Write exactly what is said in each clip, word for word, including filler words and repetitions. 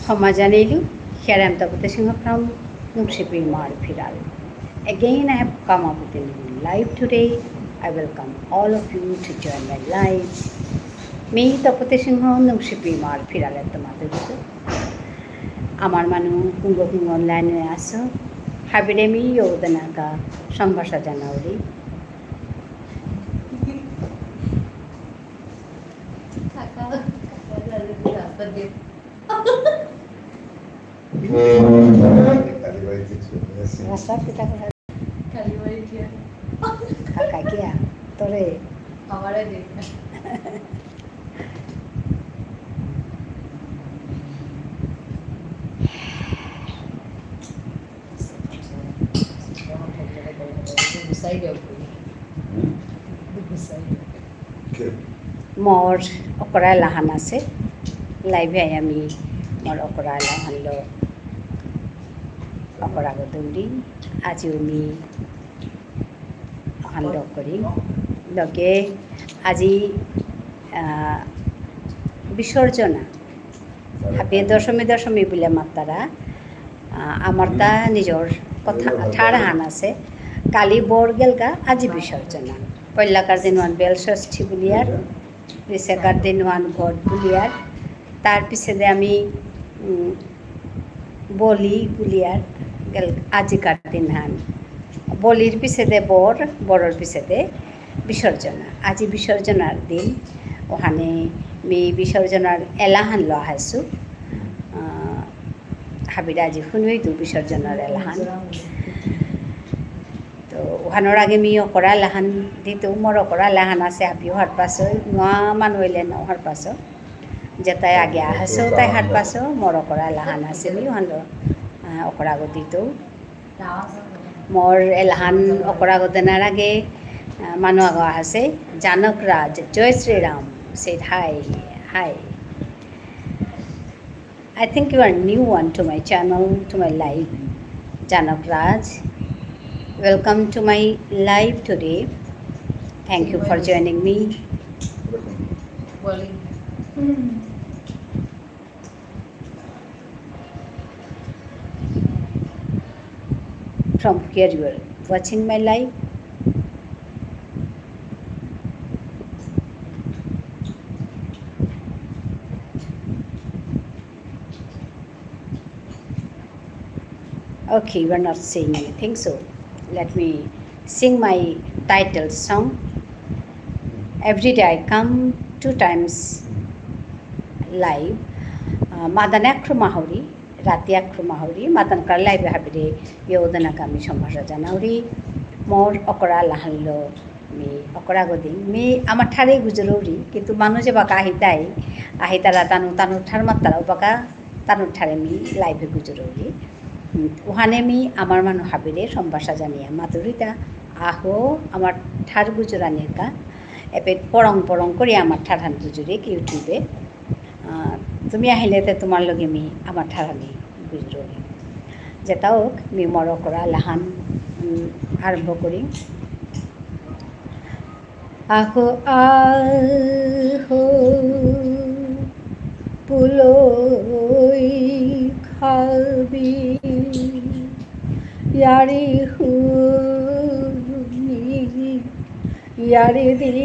ক্ষমা জানাইলু, here I am Tapati Singha from Nungshipi Imar Phiral. Again, I have come up with a new live today. I welcome all of you to join my live. মি তপতি সিংহ নুংশিপি ইমার ফিরালে তোমাদের বুঝো। আমার মানু কুঙ্গ কুঙ্গ online এ আসো। হাবিরে মি যোগদানাকা সম্ভাষা জানাউরি। রাস্তা কিতা করে? কাকা কিয়া? তোরে? আমারে দেখ। মোর অকরা এলাহান আছে, live এ আমি মোর অকরা এলাহান লো অকরাগ দৌরি, আজিও মি অহান লো করি, লগে আজি, আহ, বিসর্জনা, হাবিয়ে দশমী দশমী বুলে মাত্তারা, আহ, আমার তা নিজর কথা ঠার হান আছে, কালি বর গেলগা, আজি বিসর্জনা। পয়লাকার দিন ওহান বেল ষষ্ঠী বুলিয়ার, পিছেকার দিন ওহান ঘট বুলিয়ার, তার পিছেদে আমি, উম, বলি বুলিয়ার গেল আজিকার দিন হান। বলির পিছেদে বর, বরর পিছেদে বিসর্জনা। আজি বিসর্জনার দিন, ওহানে মি বিসর্জনার এলাহান লো আহাসু। আহ, হাবিরা আজি হুনুই দু বিসর্জনার এলাহান। তো ওহানর আগে মি অকরা এলাহান দিতু, মোর অকরা এলাহান আছে, হাবিও হারপাসো, নুয়া মানু ইলে নাও হারপাসো। যেতাই আগে আহাসো, তাই হারপাসো, মোর অকরা এলাহান আছে, মি ওহানলো, আহ, অকরাগ দিতু। মোর এলাহান অকরাগ দেনার আগে, আহ, মানু আগ আহাসে, জানক রাজ, জয় Shriram, said hi, hi. I think you are new one to my channel, to my live. Janok Raj, welcome to my live today. Thank you for joining me. From where you are watching my live? Okay, we're not seeing anything, so let me sing my title song. Every day I come two times live. আহ, মাদানে আক্রমা হরি, রাতি আক্রমা হরি, মাদানকার live এ হাবিরে ইয়োদনাকা মি সম্ভাষা জানাউরি। মোর অকরা লাহানলো মি অকরাগ দিং। মি আমার ঠারে গুজরৌরি, কিন্তু মানু যে বাকা আহিতাই, আহিতারা তানু, তানু ঠার মাত্তারা বাকা তানু ঠারে মি live এ গুজরৌরি। উম, ওহানে মি আমার মানু হাবিরে সম্ভাষা জানিয়া মাতুরিতা আহো আমার ঠার গুজরানির কা। এপে পরং পরং করি আমার ঠারহান গুজরে কি YouTube এ। আহ, তুমি আহিলে তে তোমার লগে মি আমার ঠারহানি গুজরৌরি। যেতা হোক, মি মোর অকরা লাহান, উম, আরম্ভ করি। আহো, আহো, পুলই খাবি, ইয়ারি হুনি, ইয়ারি দি।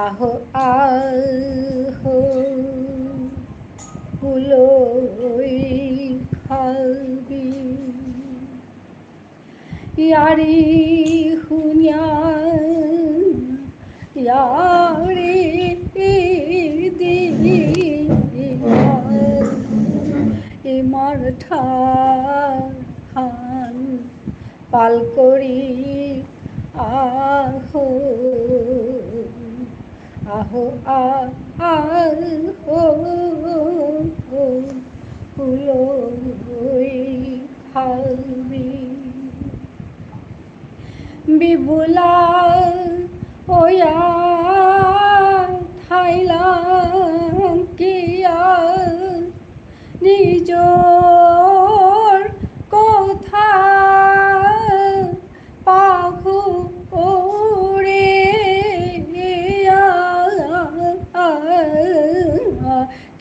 আহো, আহো, পুলই খাবি। ইয়ারি হুনিয়া, ইয়ারি দিয়া, ইমার ঠারহান পাল করি আহো। আহো, আ-, আহো, পুলই খাবি। বিবুলা ওয়া থাইলাং কিয়া নিজর কথা পাহুরিয়া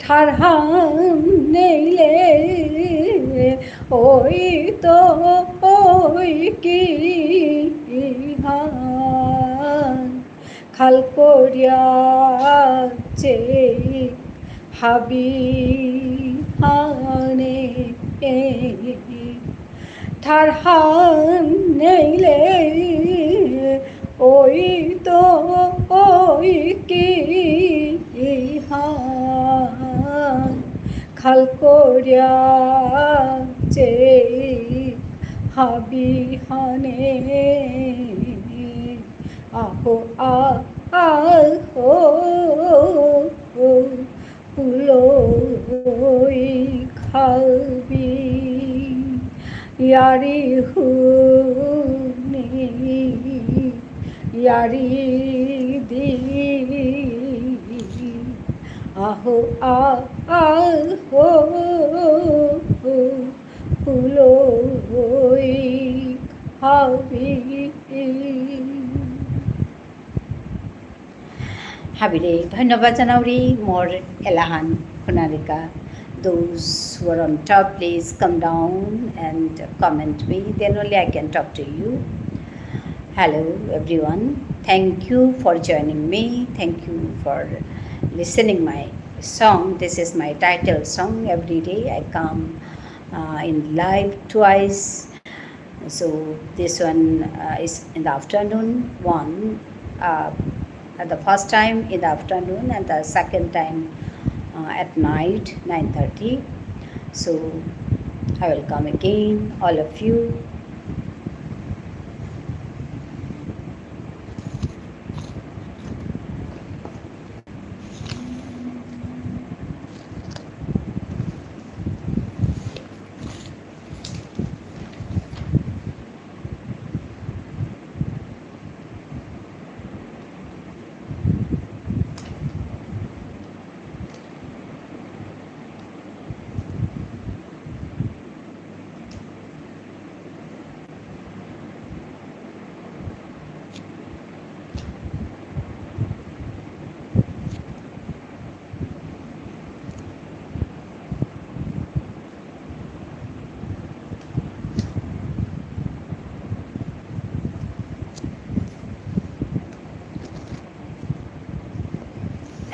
ঠারহান নেইলে ওই তো ওই কি হান, খাল করিয়া চেই হাবি হানে। ঠারহান নেইলে ওই তো ওই কি হান, খাল করিয়া চেই হাবি হানে। আহো আ-, আহো পুলই খাবি। ইয়ারি হুনি, ইয়ারি দি। আহো আ-, আহো পুলই খাবি। হাবিরে ধন্যবাদ জানাউরি মোর এলাহান হুনারিকা। Those who are on top, please come down and comment me. Then only I can talk to you. Hello, everyone. Thank you for joining me. Thank you for listening my song. This is my title song. Every day I come, uh, in live twice. So this one, uh, is in the afternoon, one, uh, at the first time in the afternoon, and the second time, uh, at night, nine thirty. So I will come again, all of you.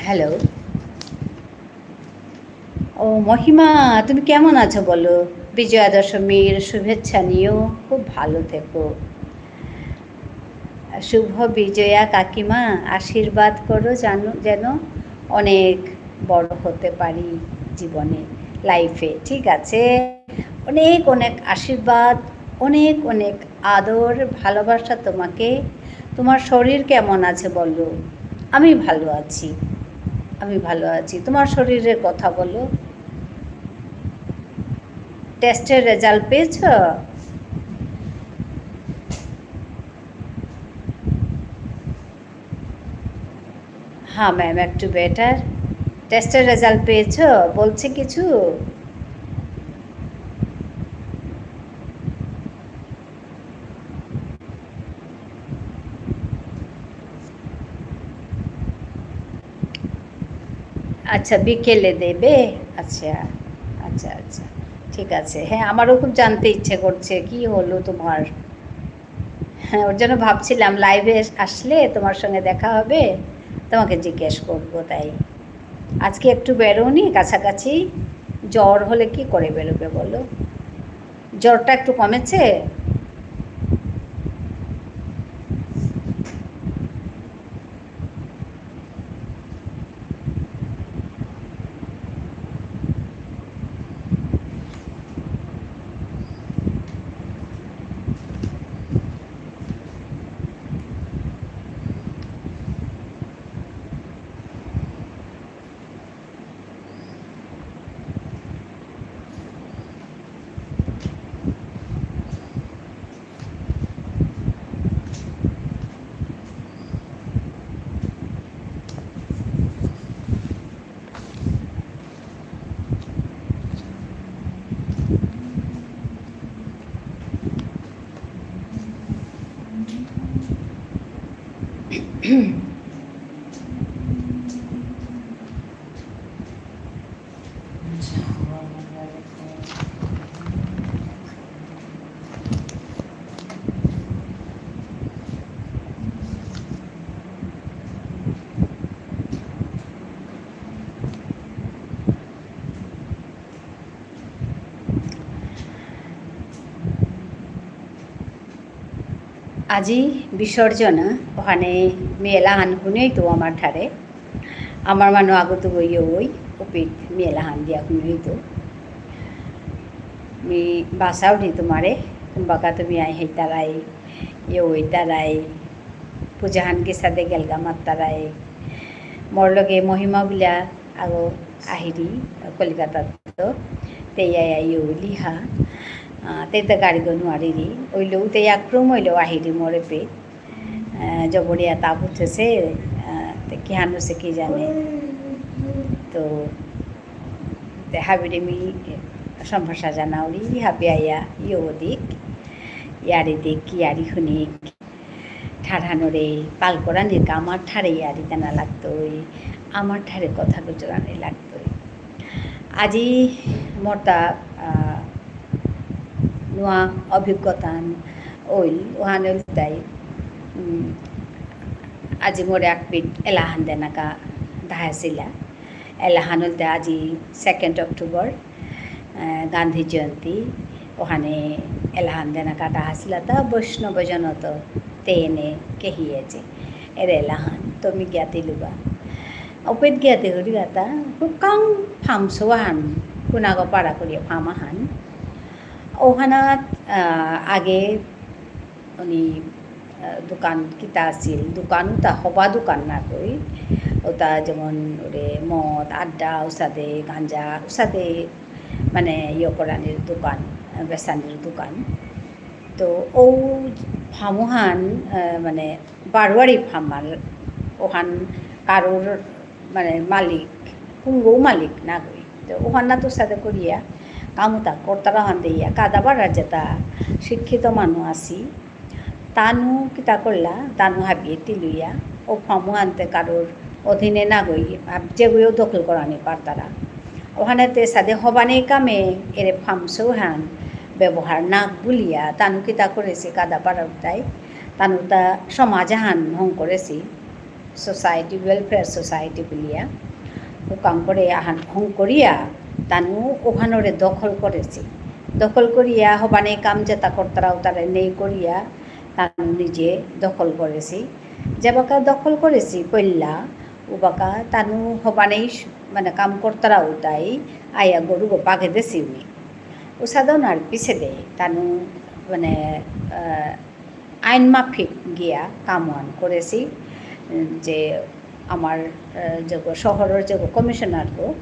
Hello. ও মহিমা, তুমি কেমন আছো বলো? বিজয়া দশমীর শুভেচ্ছা নিও, খুব ভালো থেকো। শুভ বিজয়া কাকিমা, আশীর্বাদ করো জানো, যেন অনেক বড় হতে পারি জীবনে, লাইফে, ঠিক আছে? অনেক অনেক আশীর্বাদ, অনেক অনেক আদর, ভালোবাসা তোমাকে। তোমার শরীর কেমন আছে বলো? আমি ভালো আছি, আমি ভালো আছি। তোমার শরীরের কথা বলো। টেস্টের রেজাল্ট পেয়েছো? হ্যাঁ ম্যাম, একটু বেটার। টেস্টের রেজাল্ট পেয়েছো? বলছে কিছু? আচ্ছা, বিকেলে দেবে? আচ্ছা, আচ্ছা, আচ্ছা, ঠিক আছে। হ্যাঁ, আমারও খুব জানতে ইচ্ছে করছে কি হলো তোমার। হ্যাঁ, ওর জন্য ভাবছিলাম লাইভে আসলে তোমার সঙ্গে দেখা হবে, তোমাকে জিজ্ঞেস করবো তাই। আজকে একটু বেরোনি কাছাকাছি, জ্বর হলে কি করে বেরোবে বলো? জ্বরটা একটু কমেছে? আজি বিসর্জনা, ওহানে মি এলাহান হুনেইতু আমার ঠারে। আমার মানু আগত গইয়া ওই, ওপিত মি এলাহান দিয়া হুনেইতু। মি বাসাউরি তোমারে, কুম্বাকা তুমি আই হেইতারাই, ইয়ে ওইতারাই, পূজাহান কিসাদে গেলগা মাত্তারাই। মোর লগে মহিমা বুলিয়া আগো আহিরি, কলিকাতাত তো, তেইয়া ইয়া ইয়ে ওইলিহা। আহ, তেইতা গাড়ি গো নুয়ারিরি, ওইলো তেইয়া ক্রম ওইলো আহিরি মোরে পে। আহ, জবরিয়া তাপ উঠেছে, আহ, তে কিহান হচ্ছে কি জানে। তো, তে হাবিরে মি সম্ভাষা জানাউরি, হাবি আয়া ইয়ো দিক, ইয়ারি দিক, ইয়ারি হুনিক, ঠারহানরে পাল করানির কা আমার ঠারে ইয়ারি দেনা লাগতই, আমার ঠারে কথা গুজরানি লাগতই। আজি মোরতা, আহ, নুয়া অভিজ্ঞতা ওইল, ওহান ওইল তাই, উম, আজি মোরে আকপিত এলাহান দেনাকা দাহাসিলা। এলাহান ওইলতে আজি second October, আহ, গান্ধী জয়ন্তী, ওহানে এলাহান দেনাকা দাহাসিলা তা বৈষ্ণব জনত তেনে কেহিয়েছে। এরে এলাহান, তুমি জ্ঞাতি লুবা। ওপেত জ্ঞাতি হরি গাতা, হুকাং ফাম সোহান, কুনাগো পারা করিয়া ফামাহান। ওহানাত, আহ, আগে উনি, আহ, দোকান কিতা আছিল, দোকান উতা হবা দোকান না কই, ওতা যেমন ওরে মদ, আড্ডা, উসাদে, গাঞ্জা, উসাদে, মানে, ইয়ে করানির দোকান, আহ, বেসানির দোকান। তো ও ফামুহান, আহ, মানে, বারোয়ারি ফামার, ওহান কারোর মানে মালিক, কুঙ্গো মালিক না গই। তো ওহান না তো সাদে করিয়া, কামুতা করতারা হান দেইয়া, কাদাবার যেতা শিক্ষিত মানু আসি, তানু কিতা করলা, তানু হাবিয়ে তিলুইয়া, ও ফামু আনতে কারোর অধীনে না গই, আব-, যেগুলো দখল করানি পারতারা। ওহানে তে সাদে হবানে কামে এরে ফাম সৌহান ব্যবহার না বুলিয়া, তানু কিতা করেছে কাদাবার উতাই, তানু তা সমাজ হান হং করেছি। Society, Welfare Society বুলিয়া, হুকাং করে আহান হং করিয়া, তানু ওহানরে দখল করেছি। দখল করিয়া হবানে কাম যেতা করতারা উতারে নেই করিয়া, তানু নিজে দখল করেছি। যেবাকা দখল করেছি পইলা, উবাকা তানু হবানেই স-, মানে কাম করতারা উতাই, আয়া গরুগো বাগে দেছি উনি। উসাদনার পিছেদে, তানু মানে, আহ, আইন মাফিক গিয়া কামহান করেছি, উম, যে আমার, আহ, যেগো শহরের যেগো কমিশনার গো,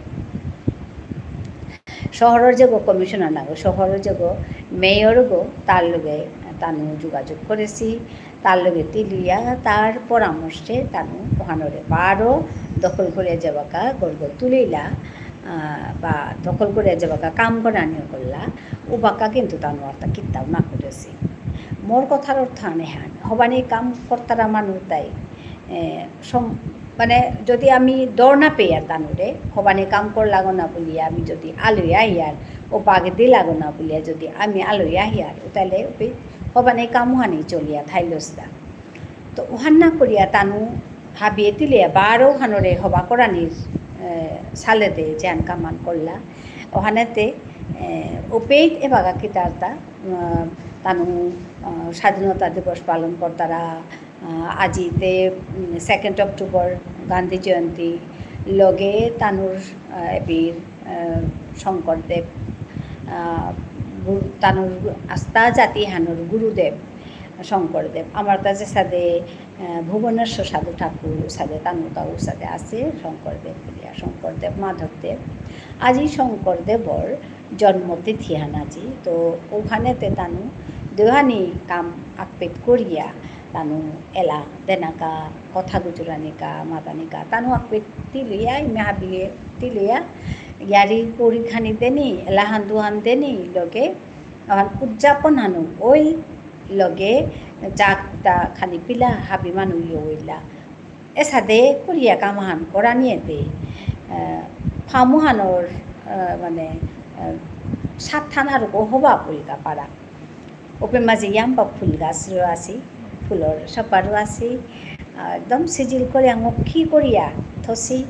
শহরের যেগো কমিশনার না গো, শহরের যেগো মেয়র গো, তার লগে তানু যোগাযোগ করেছি, তার লগে তিলিয়া, তার পরামর্শে তানু ওহানরে বারো দখল করে যাবাকা গরগো তুলিলা, আহ, বা দখল করে যাবাকা কাম করানি করলা, উবাকা কিন্তু তানু আর তা কিত্তাও না করেছি। মোর কথার অর্থ আনে হান, হবানি কাম করতারা মানু তাই, এ, সম-, মানে, যদি আমি ডর না পেয়ার তানুরে, হবানি কাম করলাগো না বুলিয়া আমি যদি আলুই আহিয়ার, ও বাগে দিলাগো না বুলিয়া যদি আমি আলুই আহিয়ার, ও তাহলে ওপি হবানি কাম হানি চলিয়া থাইলসতা। তো ওহান না করিয়া তানু হাবিয়ে তিলিয়া বারো হানরে হবা করানির, এ, সালেতে যেহান কামান করলা। ওহানেতে, এ, ওপেইত এবাগা কিতারতা, আহ, তানু, আহ, স্বাধীনতা দিবস পালন করতারা, আহ, আজিতে, উম, second October গান্ধী জয়ন্তী, লগে তানুর, আহ, এপির, আহ, শঙ্করদেব, আহ, গুরু, তানুর আস্থা জাতি হানুর গুরুদেব শঙ্করদেব। আমার কাছে সাদে, আহ, ভুবনেশ্বর সাধু ঠাকুর সাদে তানুতাও সাদে আছে, শঙ্করদেব বুলিয়া, শঙ্করদেব, মাধবদেব। আজি শঙ্করদেবর জন্মতিথি হানাজি। তো ওহানেতে তানু দেহানি কাম আকপেত করিয়া তানু এলা দেনাকা, কথা গুজরানিকা, মাতানিকা, তানু আকপেত তিলিয়া, ইমে হাবিয়ে তিলিয়া, ইয়ারি পরিখানি দেনি, এলাহান দুহান দেনি, লগে আহান উদযাপন হানু ওইল, লগে চাকতা খানি পিলা হাবি মানু ইয়ে ওইলা। এসাদে করিয়া কামহান করানিয়েতে, আহ, ফামুহানর, আহ, মানে, আহ, সাতহান আরো হবা ফুলকা পারা। ওপে মাঝে ইয়াম্বা ফুল গাছ রো আসি, ফুলর সপারও আসি, আহ, একদম সিজিল করে আঙকি করিয়া থসি,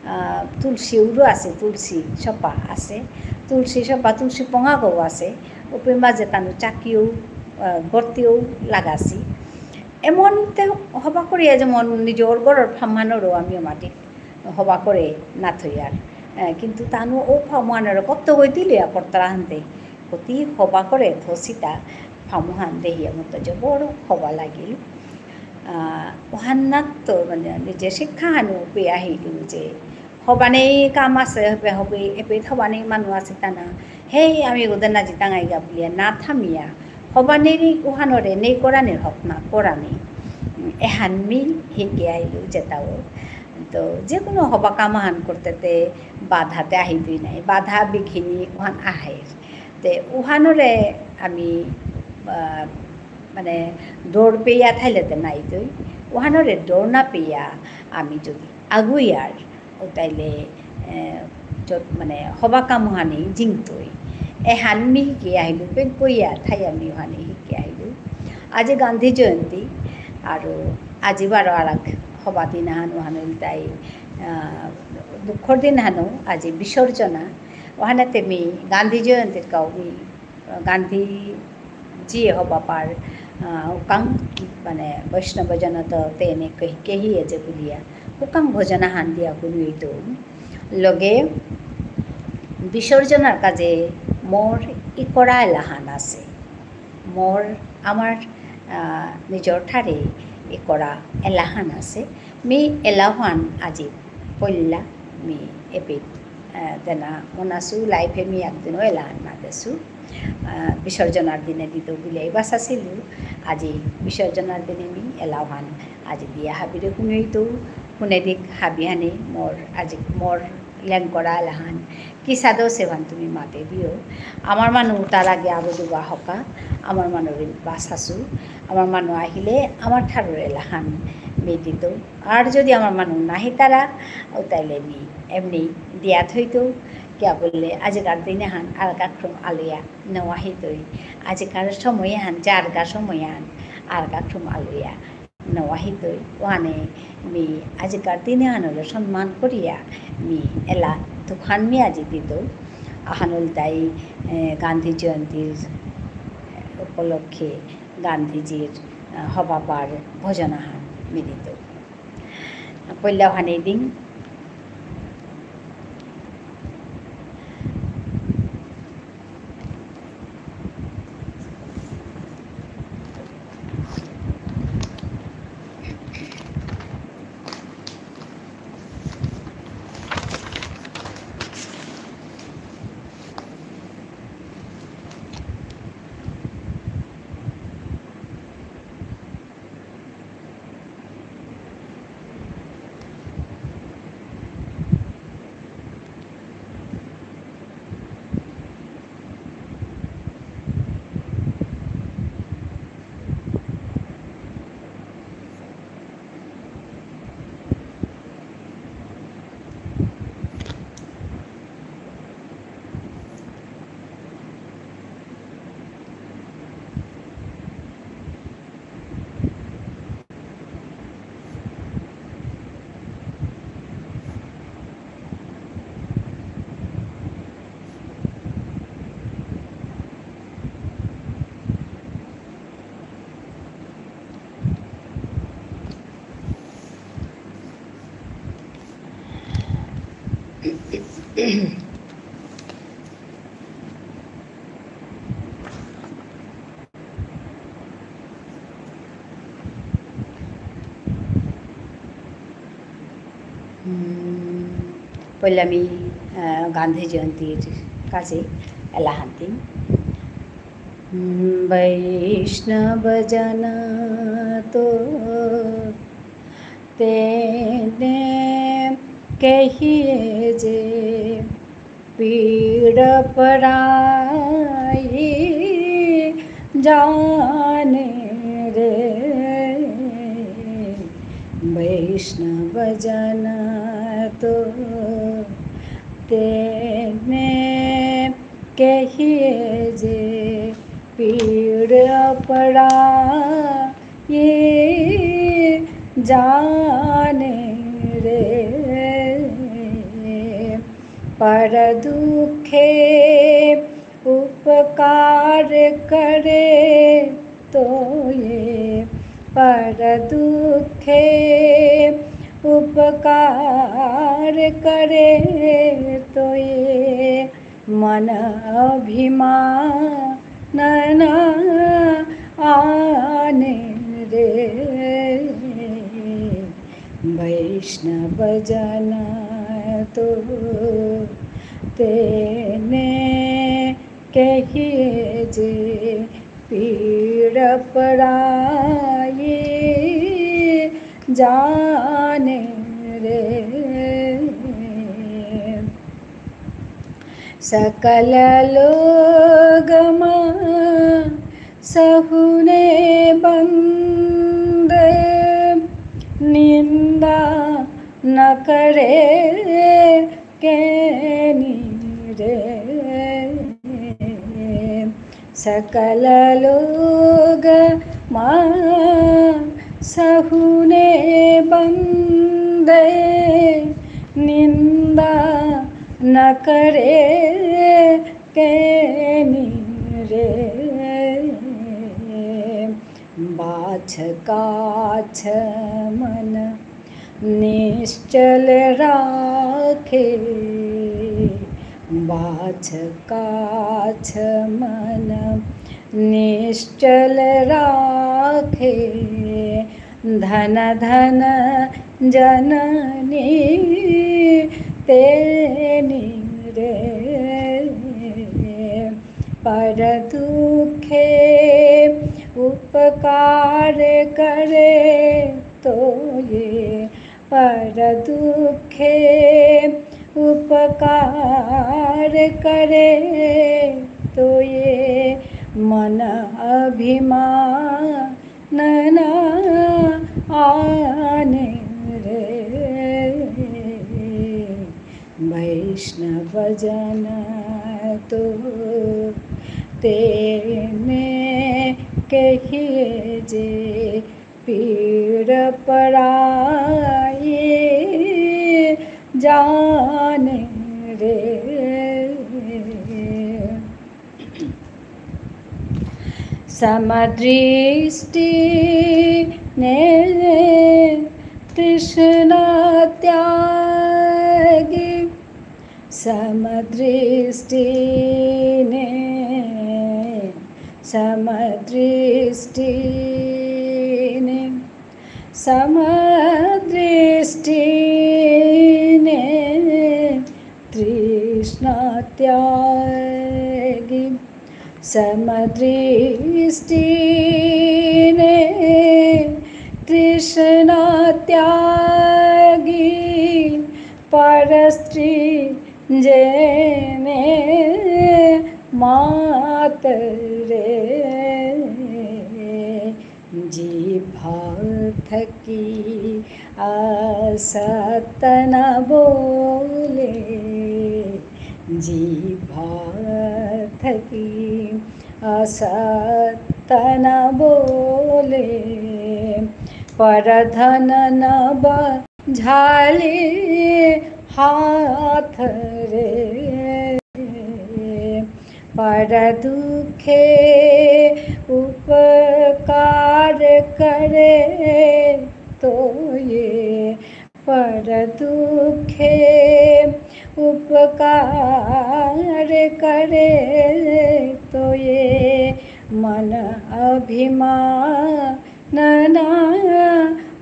আহ, তুলসী উরো আসে, তুলসী সপা আসে, তুলসী সপা, তুলসী পঙাগো আসে, ওপে মাঝে তানু চাকিও, আহ, গর্তিও লাগাসি। এমন তে হবা করিয়া যেমন নিজর ঘরর ফামহানরও আমি মাটি হবা করে না থইয়ার। এ, কিন্তু তানু ও ফামহানর কত গই দিলিয়া করতারা হানতে, কতি হবা করে থসিতা ফামহান দেহিয়া মতো যে বড় হবা লাগিল। আ, ওহান্নাত তো মানে নিজে শিক্ষাহানও পেয়া আহিলু যে হবানেই কাম আছে, হবে, হবে, এপে হবানেই মানু আছে তা না। হেই, আমি ওদের না জিতাঙাইগা বুলিয়া না থামিয়া, হবানেই উহানরে নেই করানির হক না করানি। এহান মি হিকে আইলু যেতাও। তো যে কোনো হবা কাম আহান করতে তে বাধাতে আহিতই নাই, বাধা বিঘিনি ওহান আহের। তে উহানরে আমি, আ, মানে, ডর পেয়া থাইলে তে নাইতই। উহানরে ডর না পেয়া আমি যদি আগুইয়ার, ও তাইলে, এ, যত, মানে, হবা কাম হানি জিংতই। এহান মি হিকে আহিলু, পেগ পইয়া থাই আমি হানি হিকে আহিলু। আজি গান্ধী জয়ন্তী, আরো আজি বারো আরাক হবা দিন আহান ওহান ইলতাই, আ, দুঃখর দিন হানো, আজি বিসর্জনা। ওহানাতে মি গান্ধী জয়ন্তীর কাউ মি গান্ধীজিয়ে হবা পার, আহ, হুকাং, মানে, বৈষ্ণব জনতো তেনে কহি, কেহি এজে বুলিয়া, হুকাং ভজন আহান দিয়া হুনুইতু। লগে বিসর্জনার কাজে মোর ইকরা এলাহান আছে। মোর, আমার, আহ, নিজর ঠারে ইকরা এলাহান আছে। মি এলাহান আজি পল্লা, মি এপিত, আহ, দেনা মনাসু, life এ মি একদিনও এলাহান না দেসু। আহ, বিসর্জনার দিনে দিতৌ বুলিয়াই বাসাসিলু। আজি বিসর্জনার দিনে মি এলাহান আজি দিয়া হাবিরে হুনুইতু, হুনে দিক হাবিহানে মোর আজি মোর লেংকরা এলাহান। কিসাদে সেহান তুমি মাতে দিও। আমার মানু তার আগে আরো দুবা হকা, আমার মানু বাসাসু, আমার মানু আহিলে আমার ঠারর এলাহান মি দিতৌ। আর যদি আমার মানু নাহি তারা, ও তাইলে মি এমনি দিয়া থইতৌ। কিয়া বুললে আজিকার দিনে হান আলগা ক্রম আলুয়া নোয়াহিতই। আজিকার সময় হান, যারগা সময় হান, আলগা ক্রম আলুয়া নোয়াহিতই। ওহানে মি আজিকার দিনে হানরে সম্মান করিয়া মি এলা দুহান মি আজি দিতৌ। আহান ইলতাই, এ, গান্ধী জয়ন্তীর উপলক্ষে গান্ধীজির, আহ, হবা পার ভজন আহান মি দিতৌ। পল্লা ওহানে দিন। উম, পয়লা আমি, আহ, গান্ধী জয়ন্তীর কাজে এলাহান দিম। উম, বৈষ্ণব জন তো তেনে কহিয়ে যে পীড় পরাই জানে রে। বৈষ্ণব জন তো তেনে কহিয়ে যে পীড় পরাই জানে রে। পর দুঃখে উপকার করে তো এ पर दुखे उपकार करे तो ये मन अभिमान न आने रे। वैष्णव जन तो तेने कहिए जे पीड़ पराई जाने रे। सकल लोग मा सहुने बंदे, निंदा न करे केनी रे। सकल लोग मा सहुने बंदे, निंदा न करे केनी रे। बाछ काछ मन निश्चल राखे, बाछ काछ मन निश्चल राखे, धन धन जननी तेनी रे। पर दुखे उपकार करे तो ये, पर दुखे उपकार करे तो ये मन अभिमान नना आने रे। वैष्णव जन तो तेने कहिए जे पीड़ पराई जाने रे। समदृष्टि ने तृष्णा त्यागी, समदृष्टि ने, समदृष्टि ने, समदृष्टि ने तृष्णा त्यागी, समदृष्टि ने तृष्णा त्यागी, पर स्त्री जेने मात रे। जीभ थकी असत न बोले, जीभ थकी असत न बोले, पर धन न बझाली हाथ रे। पर दुखे उपकार करे तो ये, पर दुखे उपकार करे तो ये, मन अभिमान नना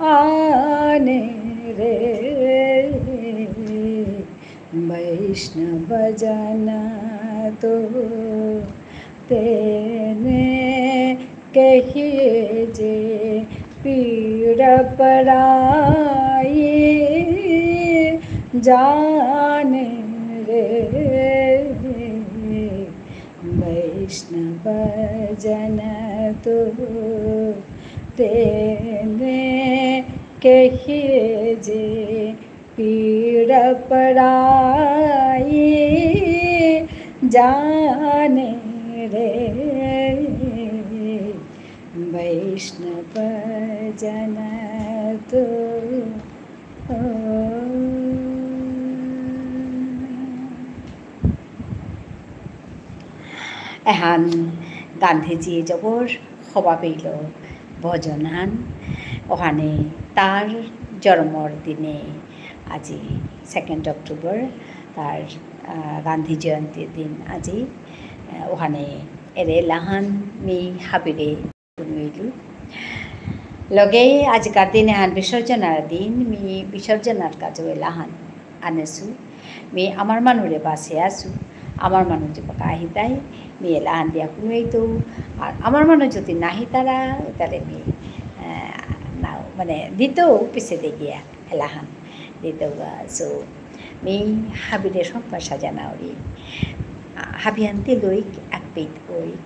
आने रे। वैष्णव जन तो तेने कहिए जे पीड़ पराई जाने रे। वैष्णव जन तो तेने कहिए जे पीड़ पराई जाने रे। वैष्णव जन तो এহান গান্ধীজিয়ে জবর হবা পেইল। ভজনহান, ওহানে তার জন্মর দিনে আজি second October, তার, আহ, গান্ধী জয়ন্তীর দিন আজি, আহ, ওহানে এরে এলাহান মি হাবিরে হুনুইলু। লগে আজিকার দিন এহান বিসর্জনার দিন, মি বিসর্জনার কাজে এলাহান আনেসু। মি আমার মানুরে বাসে আসু, আমার মানু যে বাকা আহিতাই, মি এলাহান দিয়া হুনুইতু, আর আমার মানু যদি নাহিতারা, তাহলে মি, আহ, না, মানে, দিতেও পিছে দে গিয়া এলাহান দিতেও, আহ, so, মি হাবিরে সম্পা সাজানাউরি, আহ, হাবিয়ান্তি লইক, আকপিত ওইক,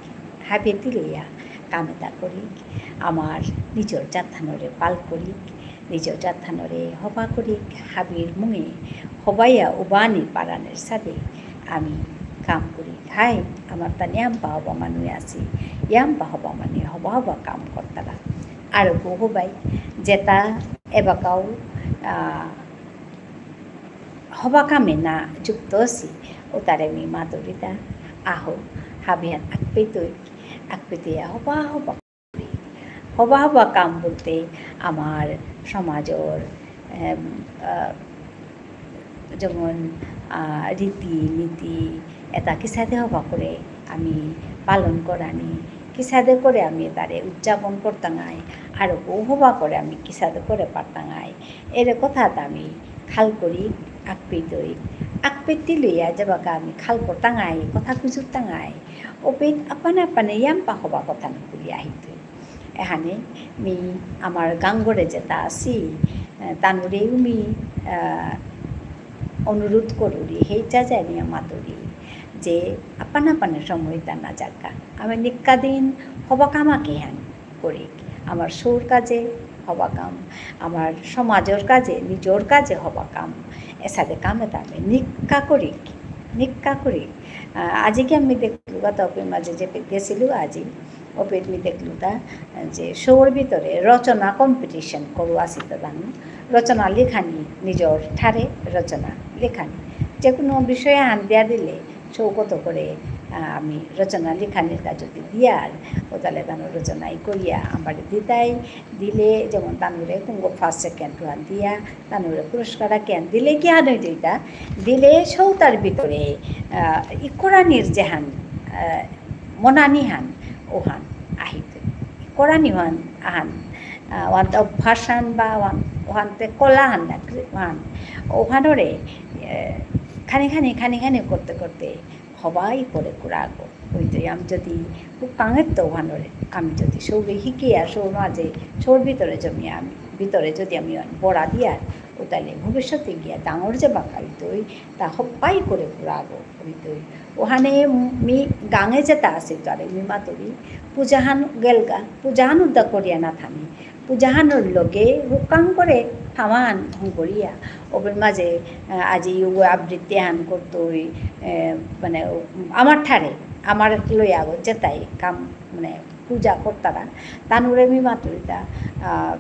হাবিয়ান্তি লইয়া কামেতা করিক, আমার নিজর জাতহানরে পাল করিক, নিজর জাতহানরে হবা করিক, হাবির মুঙে হবাইয়া উবানি পারানের সাদে আমি কাম করি। হাই, আমার তানি ইয়াম্পা হবা মানু আসি, ইয়াম্পা হবা মানে হবা হবা কাম করতারা। আরো গো হবাই, যেতা এবাকাও, আহ, হবা কামে না যুক্ত আসি, ওতারে মি মাতুরিতা, আহো, হাবিয়ান আকপিতই, আকপিতিয়া হবা হবা হবা হবা কাম বলতে আমার সমাজর, এম, আহ, যেমন, আহ, রীতি নীতি, এতা কিসাদে হবা করে আমি পালন করানি, কিসাদে করে আমি এতারে উদযাপন করতাঙাই, আরো গো হবা করে আমি কিসাদে করে পারতাঙাই, এরে কথাতা আমি খাল করি, আকপিতই, আকপিতি লইয়া যেবাকা আমি খাল করতাঙাই, কথা কুজুরতাঙাই, ওপেত আপানে আপানে ইয়াম্পা হবা কথা নুকুরি আহিতই। এহানে মি আমার গাঙরে যেতা আসি, আহ, তানুরেও মি, আহ, অনুরোধ করুরি, হেইচা জানিয়া মাতুরি, যে আপান আপান সময় দানা যাকা। আমি নিক্কা দিন হবা কামা কিহান করিক। আমার সৌর কাজে হবা কাম, আমার সমাজর কাজে, নিজর কাজে হবা কাম। এসাদে কাম এতা আমি নিক্কা করিক, নিক্কা করিক। আহ, আজি কি আমি দেখলু, গত ওপের মাঝে যে গেছিলু আজি, ওপেত মি দেখলু তা, যে সৌর ভিতরে রচনা competition করু আসি তো জানো, রচনা লেখানি নিজর ঠারে রচনা লেখানি। যে কোনো বিষয়ে হান দিয়া দিলে, সৌ কত করে, আহ, আমি রচনা লেখানির কাজ যদি দিয়ার, ও তাহলে তানো রচনাই করিয়া আমার দিতাই, দিলে যেমন তানুরে কুঙ্গ first second ওহান দিয়া, তানুরে পুরস্কার কেন দিলে কি হান হইতই তা, দিলে সৌতার ভিতরে, আহ, ইকরানির যেহান, আহ, মনানি হান, ওহান আহিত। করানি হান, আহান, আহ, ওহান তে অভ্যাস হান বা ওহান, ওহান তে কলা হান না, কৃ-, ওহান। ওহানরে, এ, খানি খানি, খানি খানি করতে করতে হবাই করে কুরাগো। ওই তো আমি যদি খুব কাঙের তো ওহানরে, আমি যদি সৌরে হিকে আর সৌর মাঝে, সৌর ভিতরে জমি আমি, ভিতরে যদি আমি ওহান বড়া দিয়ার, ও তাহলে ভবিষ্যতে গিয়া ডাঙর যে বাকাই তো ওই তা হবাই করে কুরাগো। হইতই। ওহানে মি গাঙে যেতা আসি তারে মি মাতুরি, পূজাহান গেলগা, পূজাহান উদ্দা করিয়া না থামি। পূজাহানর লগে হুকাং করে থামান হঙকরিয়া। ওপের মাঝে, আহ, আজি ইউ আবৃত্তি হান করতই, আহ, মানে, আমার ঠারে, আমার লইয়া গো যেতাই কাম, মানে, পূজা করতারা, তানুরে মি মাতুরিতা, আহ,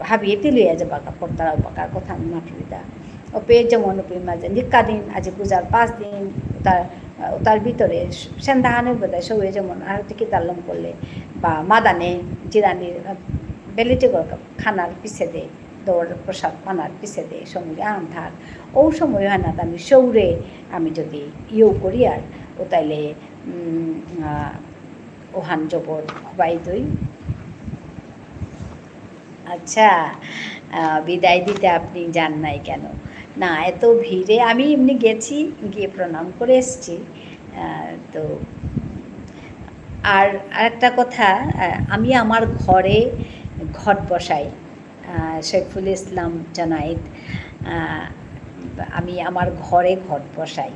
হাবিয়ে তিলুয়া যে বাকা করতারা, বাকার কথা মি মাতুরিতা। ওপে যেমন ওপে মাঝে নিকা দিন, আজি পূজার পাঁচ দিন, তার, তার ভিতরে সন্ধ্যাহানের বোধহয় সবে যেমন আরতি কিতালম করলে, বা মাদানে জিরানির, আহ, বেলিটি গর খানার পিছে দে, দৌড় প্রসাদ পানার পিছে দে, সঙ্গে আন থার। ও সময় হয় না, আমি সৌরে আমি যদি ইয়েও করি আর, ও তাইলে, উম, আহ, ওহান জবর হবাই দই। আচ্ছা, আহ, বিদায় দিতে আপনি যান নাই কেন? না, এত ভিড়ে আমি এমনি গেছি, গিয়ে প্রণাম করে এসছি। আহ, তো, আর আরেকটা কথা, আহ, আমি আমার ঘরে ঘট বসাই। আহ, সৈফুল ইসলাম জুনায়েদ, আহ, আমি আমার ঘরে ঘট বসাই।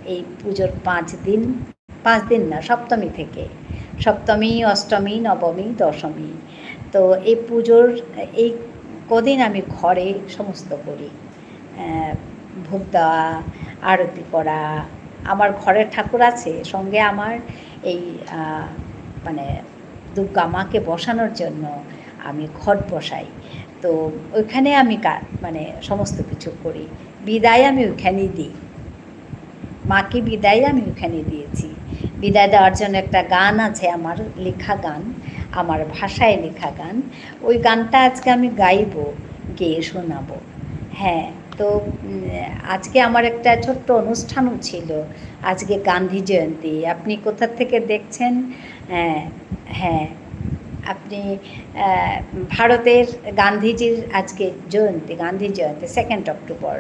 এই পুজোর পাঁচ দিন পাঁচ দিন না, সপ্তমী থেকে। সপ্তমী, অষ্টমী, নবমী, দশমী। তো এই পুজোর এই কদিন আমি ঘরে সমস্ত করি। আহ, ভোগ দেওয়া, আরতি করা, আমার ঘরের ঠাকুর আছে, সঙ্গে আমার এই, আহ, মানে দুর্গা মাকে বসানোর জন্য আমি ঘট বসাই। তো ওইখানে আমি কা-, মানে সমস্ত কিছু করি। বিদায় আমি ওইখানেই দিই। মাকে বিদায় আমি ওখানে দিয়েছি। বিদায় দেওয়ার জন্য একটা গান আছে আমার, লেখা গান, আমার ভাষায় লেখা গান। ওই গানটা আজকে আমি গাইবো, গেয়ে শোনাবো। হ্যাঁ, তো, উম, আজকে আমার একটা ছোট্ট অনুষ্ঠানও ছিল। আজকে গান্ধী জয়ন্তী। আপনি কোথা থেকে দেখছেন? হ্যাঁ, হ্যাঁ, আপনি, আহ, ভারতের গান্ধীজির আজকে জয়ন্তী, গান্ধী জয়ন্তী, second October।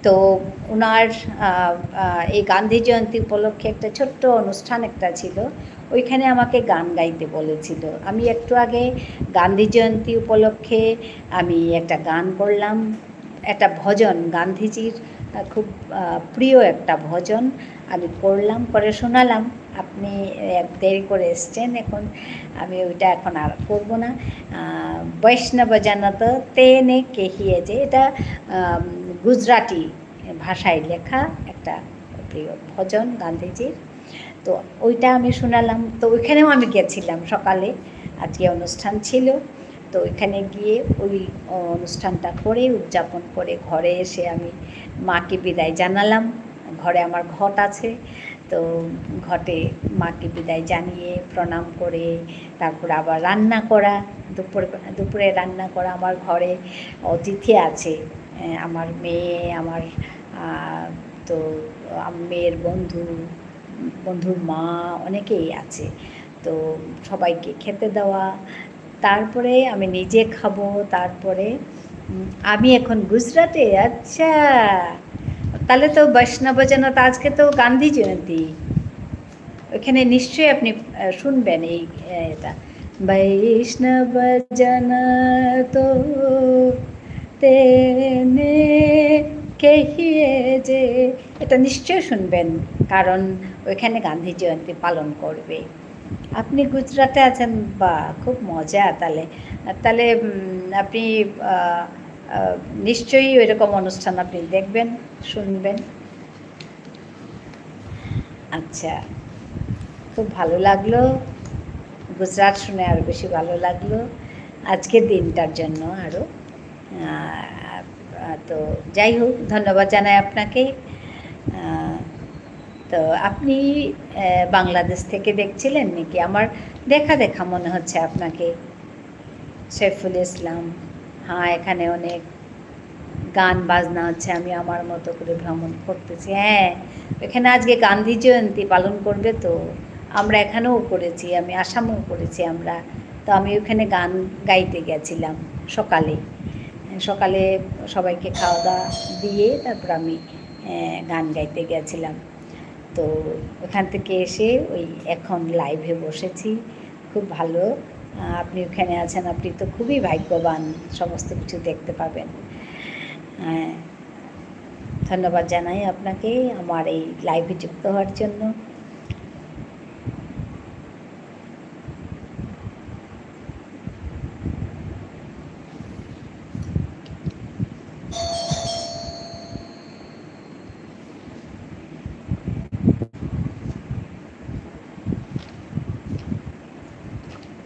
তো ওনার, আহ, আহ, এই গান্ধী জয়ন্তী উপলক্ষে একটা ছোট্ট অনুষ্ঠান একটা ছিল। ওইখানে আমাকে গান গাইতে বলেছিল। আমি একটু আগে গান্ধী জয়ন্তী উপলক্ষে আমি একটা গান করলাম, একটা ভজন, গান্ধীজির, আহ, খুব, আহ, প্রিয় একটা ভজন আমি করলাম, করে শোনালাম। আপনি, আহ, দেরি করে এসছেন, এখন আমি ওইটা এখন আর করব না। আহ, বৈষ্ণব জনত তেনে কেহিয়ে যে, এটা, আহ, গুজরাটি ভাষায় লেখা একটা প্রিয় ভজন গান্ধীজির। তো ওইটা আমি শোনালাম। তো ওইখানেও আমি গেছিলাম সকালে, আজকে অনুষ্ঠান ছিল। তো ওইখানে গিয়ে ওই অনুষ্ঠানটা করে, উদযাপন করে ঘরে এসে আমি মাকে বিদায় জানালাম। ঘরে আমার ঘট আছে, তো ঘটে মাকে বিদায় জানিয়ে প্রণাম করে তারপর আবার রান্না করা, দুপুর, দুপুরে রান্না করা। আমার ঘরে অতিথি আছে, আহ, আমার মেয়ে, আমার, আহ, তো আম-, মেয়ের বন্ধু, বন্ধুর মা, অনেকেই আছে। তো সবাইকে খেতে দেওয়া, তারপরে আমি নিজে খাবো, তারপরে, উম, আমি এখন গুজরাটে। আচ্ছা, তাহলে তো বৈষ্ণব জনতা, আজকে তো গান্ধী জয়ন্তী, ওখানে নিশ্চয়ই আপনি, আহ, শুনবেন এই, আহ, এটা, বৈষ্ণব জন তো তেনে কেহিয়ে যে, এটা নিশ্চয়ই শুনবেন, কারণ ওইখানে গান্ধী জয়ন্তী পালন করবে। আপনি গুজরাটে আছেন, বাহ, খুব মজা তাহলে। তাহলে, উম, আপনি, আহ, আহ, নিশ্চয়ই ওইরকম অনুষ্ঠান আপনি দেখবেন, শুনবেন। আচ্ছা, খুব ভালো লাগলো। গুজরাট শুনে আরো বেশি ভালো লাগলো। আজকের দিনটার জন্য আরো, আহ, তো যাই হোক, ধন্যবাদ জানাই আপনাকে। আহ, তো আপনি, আহ, বাংলাদেশ থেকে দেখছিলেন নাকি? আমার দেখা দেখা মনে হচ্ছে আপনাকে। সাইফুল ইসলাম, হ্যাঁ, এখানে অনেক গান বাজনা হচ্ছে, আমি আমার মতো করে ভ্রমণ করতেছি। হ্যাঁ, এখানে আজকে গান্ধী জয়ন্তী পালন করবে, তো আমরা এখানেও করেছি, আমি আসামেও করেছি আমরা। তো আমি ওখানে গান গাইতে গেছিলাম সকালে। সকালে সবাইকে খাওয়া দাওয়া দিয়ে তারপর আমি, আহ, গান গাইতে গেছিলাম। তো ওখান থেকে এসে ওই এখন live-এ বসেছি। খুব ভালো, আহ, আপনি ওখানে আছেন, আপনি তো খুবই ভাগ্যবান, সমস্ত কিছু দেখতে পাবেন। আহ, ধন্যবাদ জানাই আপনাকে আমার এই live-এ যুক্ত হওয়ার জন্য।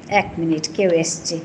এক মিনিট, কেউ এসছে।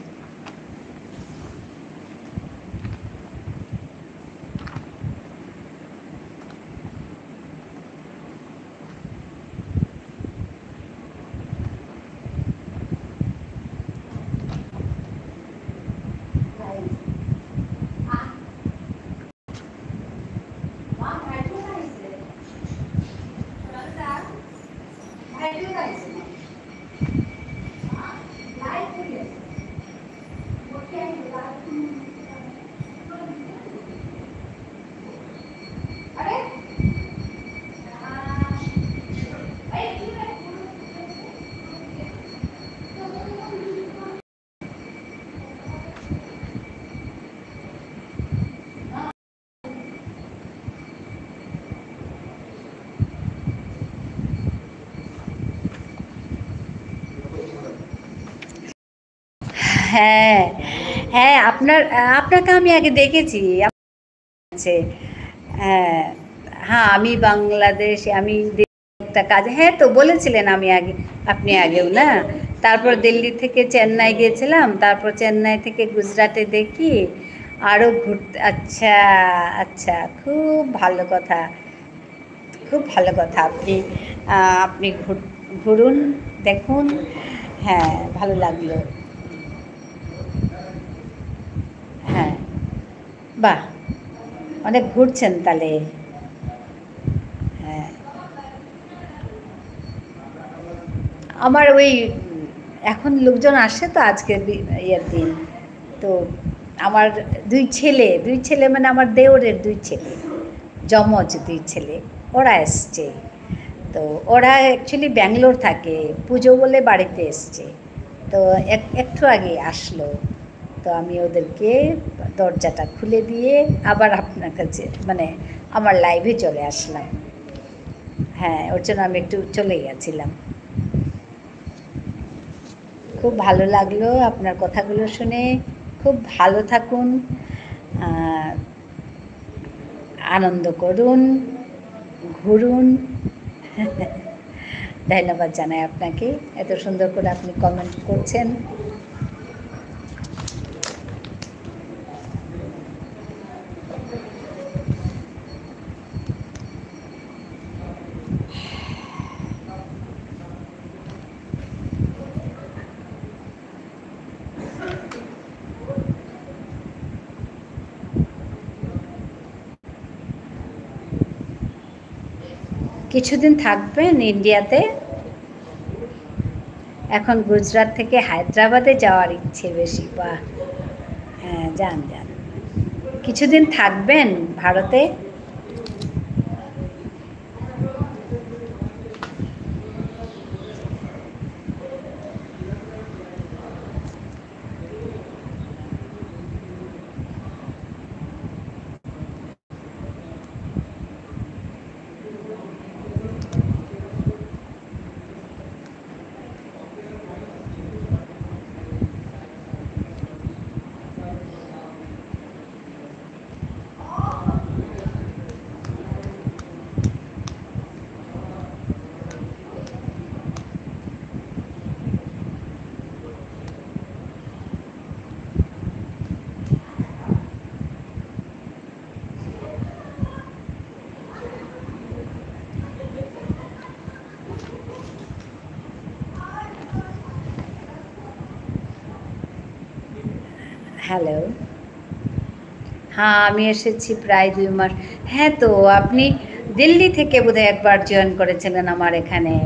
হ্যাঁ, হ্যাঁ, আপনার, আপনাকে আমি আগে দেখেছি। আছে। হ্যাঁ, হ্যাঁ, আমি বাংলাদেশ, আমি দিল্লি একটা কাজ, হ্যাঁ, তো বলেছিলেন আমি আগে, আপনি আগেও না? তারপর দিল্লি থেকে চেন্নাই গিয়েছিলাম, তারপর চেন্নাই থেকে গুজরাটে দেখি, আরও ঘুরতে, আচ্ছা, আচ্ছা, খুব ভালো কথা, খুব ভালো কথা। আপনি, আহ, আপনি ঘুর-, ঘুরুন, দেখুন, হ্যাঁ, ভালো লাগলো। হ্যাঁ, বাহ, অনেক ঘুরছেন তাহলে। হ্যাঁ। আমার ওই, উম, এখন লোকজন আসে তো আজকে বি-, ইয়ের দিন। তো আমার দুই ছেলে, দুই ছেলে মানে আমার দেওরের দুই ছেলে, যমজ দুই ছেলে, ওরা এসছে। তো ওরা actually ব্যাঙ্গালোর থাকে, পুজো বলে বাড়িতে এসছে। তো এক-, একটু আগে আসলো। তো আমি ওদেরকে দরজাটা খুলে দিয়ে আবার আপনার কাছে, মানে, আমার live-এ চলে আসলাম। হ্যাঁ, ওর জন্য আমি একটু চলে গেছিলাম। খুব ভালো লাগলো আপনার কথাগুলো শুনে। খুব ভালো থাকুন, আহ, আনন্দ করুন, ঘুরুন। ধন্যবাদ জানাই আপনাকে, এত সুন্দর করে আপনি comment করছেন। কিছুদিন থাকবেন ইন্ডিয়াতে? এখন গুজরাট থেকে হায়দ্রাবাদে যাওয়ার ইচ্ছে বেশি। বাহ, হ্যাঁ, যান, যান। কিছুদিন থাকবেন ভারতে? হ্যালো। হ্যাঁ, আমি এসেছি প্রায় দুই মাস। হ্যাঁ, তো আপনি দিল্লি থেকে বোধহয় একবার জয়েন করেছিলেন আমার এখানে।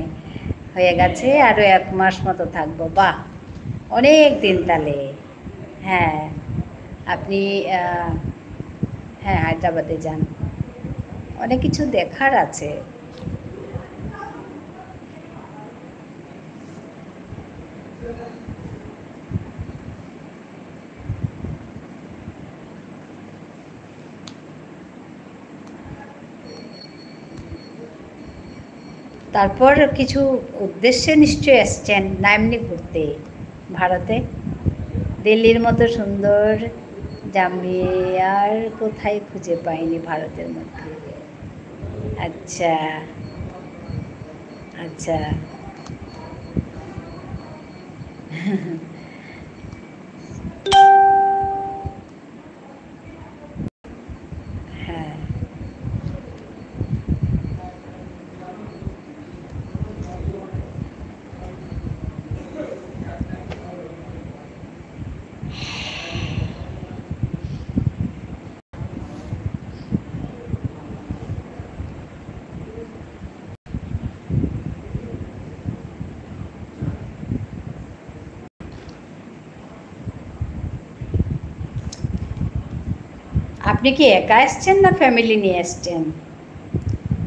হয়ে গেছে, আরো এক মাস মতো থাকবো। বাহ, অনেক দিন তাহলে। হ্যাঁ, আপনি, আহ, হ্যাঁ, হায়দ্রাবাদে যান। অনেক কিছু দেখার আছে। তারপর কিছু উদ্দেশ্যে নিশ্চয়ই এসছেন, না এমনি ঘুরতে ভারতে? দিল্লির মতো সুন্দর জামাই আর কোথায় খুঁজে পাইনি ভারতের মধ্যে। আচ্ছা, আচ্ছা। হ্যাঁ। আপনি কি একা এসছেন না ফ্যামিলি নিয়ে এসছেন?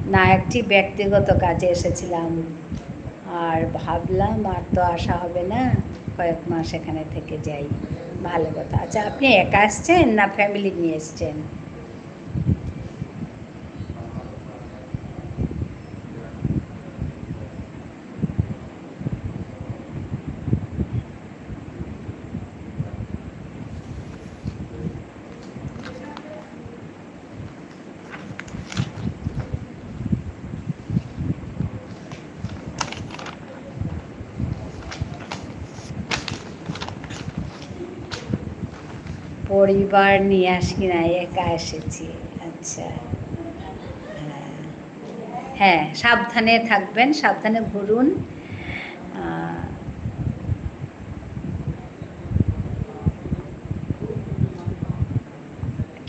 না, একটি ব্যক্তিগত কাজে এসেছিলাম, আর ভাবলাম আর তো আসা হবে না, কয়েক মাস এখানে থেকে যাই। ভালো কথা। আচ্ছা, আপনি একা এসছেন না ফ্যামিলি নিয়ে এসছেন? পরিবার নিয়ে আসি না, একা এসেছি। আচ্ছা। হ্যাঁ। হ্যাঁ, সাবধানে থাকবেন, সাবধানে ঘুরুন। আহ,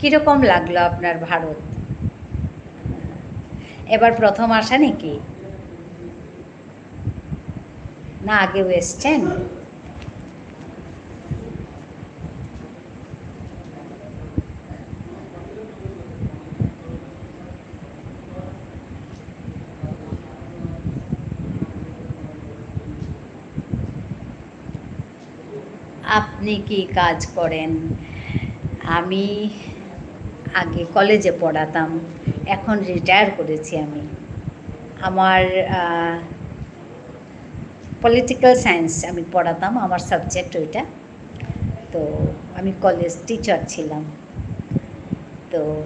কিরকম লাগলো আপনার ভারত? এবার প্রথম আসা নাকি? না, আগেও এসছেন? আপনি কি কাজ করেন? আমি আগে কলেজে পড়াতাম, এখন রিটায়ার করেছি আমি। আমার, আহ, পলিটিক্যাল সায়েন্স আমি পড়াতাম, আমার সাবজেক্ট ওইটা। তো আমি কলেজ টিচার ছিলাম। তো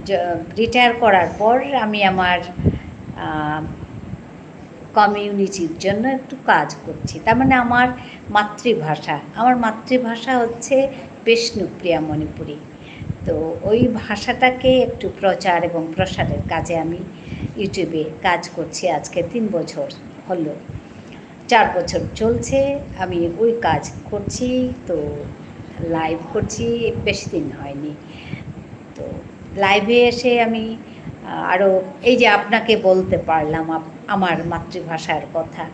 জ-, রিটায়ার করার পর আমি আমার, আহ, কমিউনিটির জন্য একটু কাজ করছি। তার মানে আমার মাতৃভাষা, আমার মাতৃভাষা হচ্ছে বিষ্ণুপ্রিয়া মণিপুরী। তো ওই ভাষাটাকে একটু প্রচার এবং প্রসারের কাজে আমি YouTube-এ কাজ করছি আজকে তিন বছর হলো। চার বছর চলছে আমি ওই কাজ করছি, তো লাইভ করছি, বেশি দিন হয়নি। তো লাইভে এসে আমি, আহ, আরো এই যে আপনাকে বলতে পারলাম আপ-, আমার মাতৃভাষার কথা।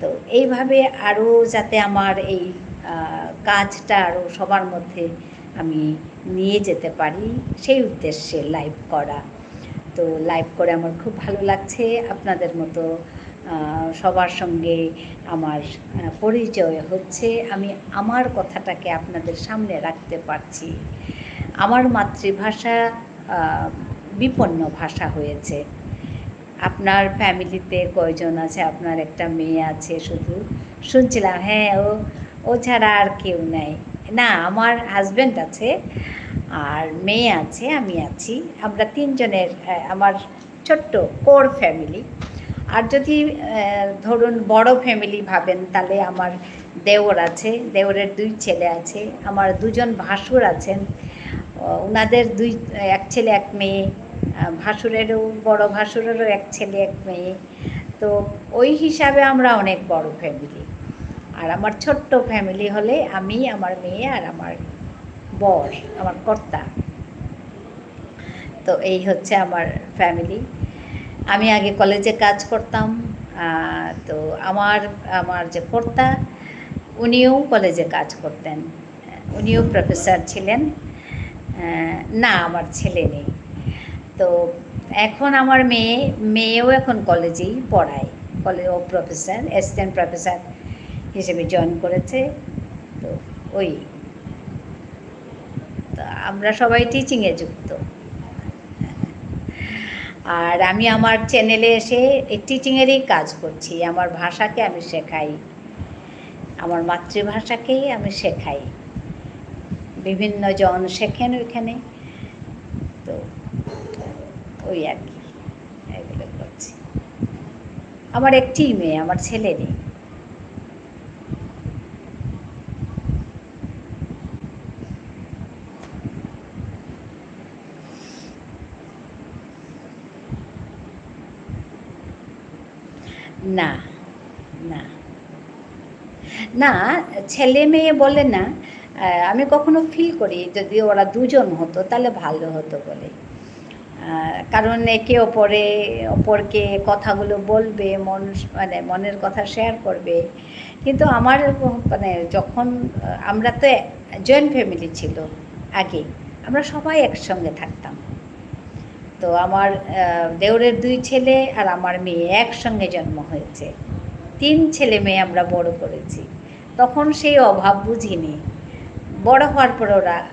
তো এইভাবে আরো যাতে আমার এই, আহ, কাজটা আরো সবার মধ্যে আমি নিয়ে যেতে পারি, সেই উদ্দেশ্যে লাইভ করা। তো লাইভ করে আমার খুব ভালো লাগছে। আপনাদের মতো, আহ, সবার সঙ্গে আমার, আহ, পরিচয় হচ্ছে। আমি আমার কথাটাকে আপনাদের সামনে রাখতে পারছি। আমার মাতৃভাষা, আহ, বিপন্ন ভাষা হয়েছে। আপনার ফ্যামিলিতে কয়জন আছে? আপনার একটা মেয়ে আছে শুধু। শুনছিলাম, হ্যাঁ, ও, ও ছাড়া আর কেউ নাই। না, আমার হাজব্যান্ড আছে, আর মেয়ে আছে, আমি আছি। আমরা তিনজনের, আহ, আমার ছোট্ট কোর ফ্যামিলি। আর যদি, আহ, ধরুন বড় ফ্যামিলি ভাবেন, তাহলে আমার দেওর আছে, দেওরের দুই ছেলে আছে, আমার দুজন ভাসুর আছেন, আহ, ওনাদের দুই, এক ছেলে এক মেয়ে, আহ, ভাসুরেরও, বড় ভাসুরেরও এক ছেলে এক মেয়ে। তো ওই হিসাবে আমরা অনেক বড় ফ্যামিলি। আর আমার ছোট্ট ফ্যামিলি হলে আমি, আমার মেয়ে আর আমার বর, আমার কর্তা। তো এই হচ্ছে আমার ফ্যামিলি। আমি আগে কলেজে কাজ করতাম, আহ, তো আমার, আমার যে কর্তা, উনিও কলেজে কাজ করতেন, উনিও প্রফেসর ছিলেন। আহ, না, আমার ছেলে নেই। তো এখন আমার মেয়ে, মেয়েও এখন কলেজেই পড়ায়, কলে-, ও প্রফেসর, অ্যাসিস্ট্যান্ট প্রফেসর হিসেবে জয়েন করেছে। তো ওই, তো আমরা সবাই টিচিংয়ে যুক্ত। আর আমি আমার চ্যানেলে এসে এই টিচিংয়েরই কাজ করছি, আমার ভাষাকে আমি শেখাই, আমার মাতৃভাষাকেই আমি শেখাই। বিভিন্ন জন শেখেন ওইখানে। তো ওই আর কি, এগুলো করছি। আমার একটিই মেয়ে, আমার ছেলে নেই। না, না। না, ছেলে মেয়ে বলে না। আহ, আমি কখনো ফিল করি যদি ওরা দুজন হতো, তাহলে ভালো হতো বলে। আহ, কারণ একে অপরে, অপরকে কথাগুলো বলবে, মন, মানে, মনের কথা শেয়ার করবে। কিন্তু আমার, মানে, যখন, আহ, আমরা তো জয়েন্ট ফ্যামিলি ছিল আগে, আমরা সবাই একসঙ্গে থাকতাম। তো আমার, আহ, দেওরের দুই ছেলে আর আমার মেয়ে একসঙ্গে জন্ম হয়েছে। তিন ছেলে মেয়ে আমরা বড় করেছি। তখন সেই অভাব বুঝিনি। বড় হওয়ার পর ওরা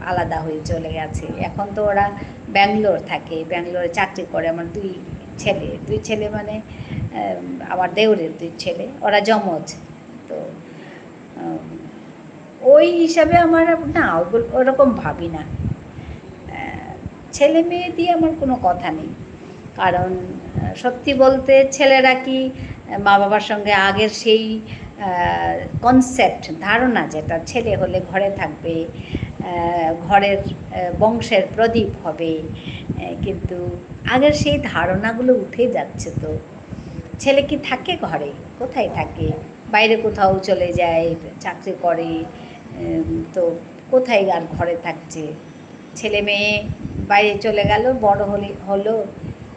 আলাদা হয়ে চলে গেছে। এখন তো ওরা ব্যাঙ্গালোর থাকে, ব্যাঙ্গালোরে চাকরি করে। আমার দুই ছেলে, দুই ছেলে মানে, আহ, আমার দেওরের দুই ছেলে, ওরা যমজ। তো, আহ, ওই হিসাবে আমার না, ওগুলো, ওরকম ভাবি না। আহ, ছেলে মেয়ে দিয়ে আমার কোনো কথা নেই। কারণ, আহ, সত্যি বলতে ছেলেরা কি, আহ, মা বাবার সঙ্গে আগের সেই, আহ, কনসেপ্ট, ধারণা যেটা ছেলে হলে ঘরে থাকবে, আহ, ঘরের, আহ, বংশের প্রদীপ হবে, আহ, কিন্তু আগের সেই ধারণাগুলো উঠে যাচ্ছে তো। ছেলে কি থাকে ঘরে? কোথায় থাকে? বাইরে কোথাও চলে যায়, চাকরি করে, উম, তো কোথায় আর ঘরে থাকছে? ছেলে মেয়ে বাইরে চলে গেল, বড় হলে, হলো,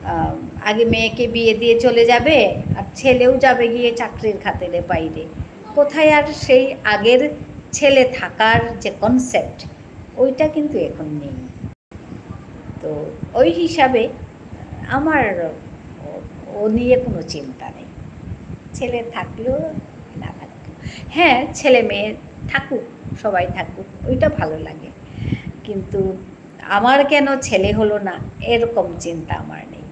আহ, আগে মেয়েকে বিয়ে দিয়ে চলে যাবে, আর ছেলেও যাবে গিয়ে চাকরির খাতিরে বাইরে। কোথায় আর সেই আগের ছেলে থাকার যে concept, ওইটা কিন্তু এখন নেই। তো ওই হিসাবে আমার ও, ও নিয়ে কোনো চিন্তা নেই। ছেলে থাকলেও না থাকলেও, হ্যাঁ, ছেলে মেয়ে থাকুক, সবাই থাকুক, ওইটা ভালো লাগে। কিন্তু আমার কেন ছেলে হলো না, এরকম চিন্তা আমার নেই।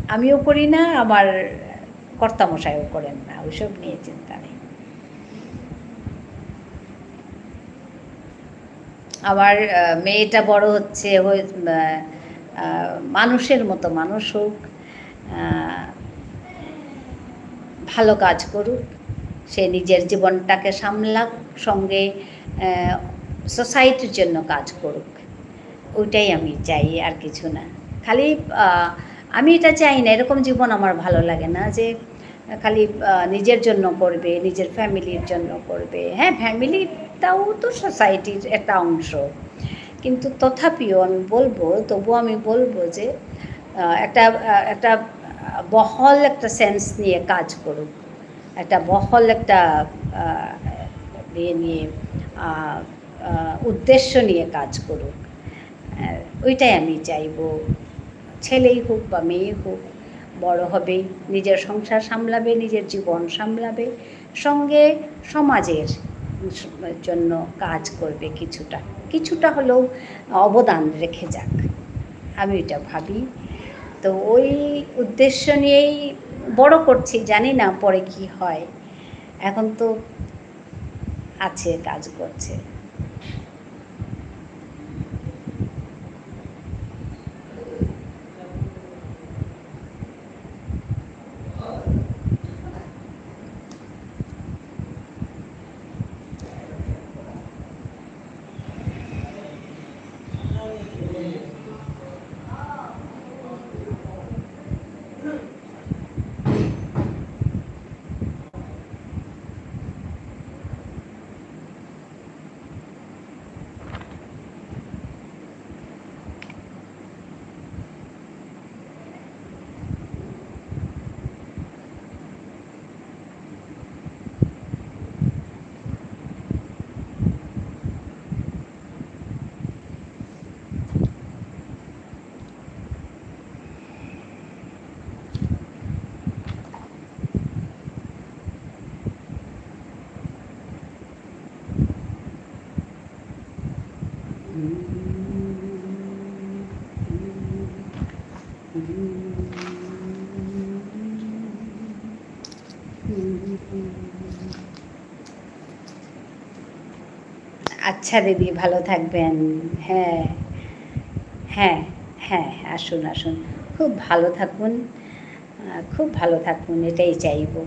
আমিও করি না, আমার কর্তামশাইও করেন না, ওইসব নিয়ে চিন্তা নেই। আমার, আহ, মেয়েটা বড় হচ্ছে, হয়ে, আহ, আহ, মানুষের মতো মানুষ হোক, আহ, ভালো কাজ করুক, সে নিজের জীবনটাকে সামলাক, সঙ্গে, আহ, সোসাইটির জন্য কাজ করুক। ওইটাই আমি চাই, আর কিছু না। খালি, আহ, আমি এটা চাই না, এরকম জীবন আমার ভালো লাগে না যে খালি, আহ, নিজের জন্য করবে, নিজের ফ্যামিলির জন্য করবে। হ্যাঁ, ফ্যামিলিটাও তো সোসাইটির একটা অংশ, কিন্তু তথাপিও আমি বলবো, তবুও আমি বলবো যে, আহ, একটা, আহ, একটা, আহ, বহল একটা সেন্স নিয়ে কাজ করুক, একটা বহল একটা, আহ, ইয়ে নিয়ে, আহ, আহ, উদ্দেশ্য নিয়ে কাজ করুক। আহ, ওইটাই আমি চাইবো। ছেলেই হোক বা মেয়ে হোক, বড় হবে, নিজের সংসার সামলাবে, নিজের জীবন সামলাবে, সঙ্গে সমাজের জন্য কাজ করবে কিছুটা, কিছুটা হলেও অবদান রেখে যাক, আমি এটা ভাবি। তো ওই উদ্দেশ্য নিয়েই বড় করছি, জানি না পরে কি হয়। এখন তো আছে, কাজ করছে। আচ্ছা দিদি, ভালো থাকবেন। হ্যাঁ, হ্যাঁ, হ্যাঁ, আসুন, আসুন। খুব ভালো থাকুন, আহ, খুব ভালো থাকুন, এটাই চাইবো।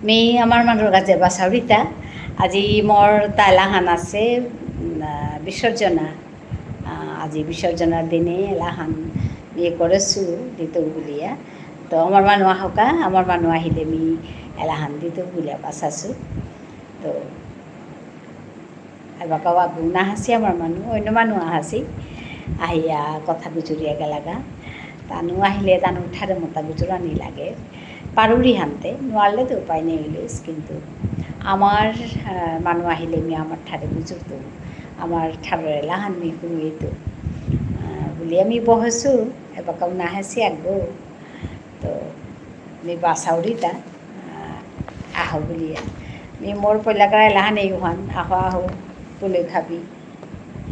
মি আমার মানুর কাছে বাসাউরিতা। আজি মোর তা এলাহান আছে, উম, আহ, বিসর্জনা। আহ, আজি বিসর্জনার দিনে এলাহান ইয়ে করেসু দিত বুলিয়া। তো আমার মানু আহকা, আমার মানু আহিলে মি এলাহান দিত বুলিয়া বাসাসু। তো এবাকা ওয়াগু না আহেসি আমার মানু, অন্য মানু আহেসি। আহিয়া কথা গুজুরিয়া গেলাগা। তানু আহিলে তানু ঠারে মতা গুজুরানি লাগে। পারুরি হানতে, নোয়ারলে তো উপায় নেই ইলিস, কিন্তু আমার, আহ, মানু আহিলে মি আমার ঠারে গুজুরতু। আমার ঠারে লাহান মি হুইতু। আহ, বুলিয়া মি বহেসু, এবাকাও না আহেসি আগো। তো, মি বাসাউরিতা, আহ, আহো বুলিয়া। মি মোর পয়লা করা এলাহান এই উহান, আহো আহো, পুলে খাবি,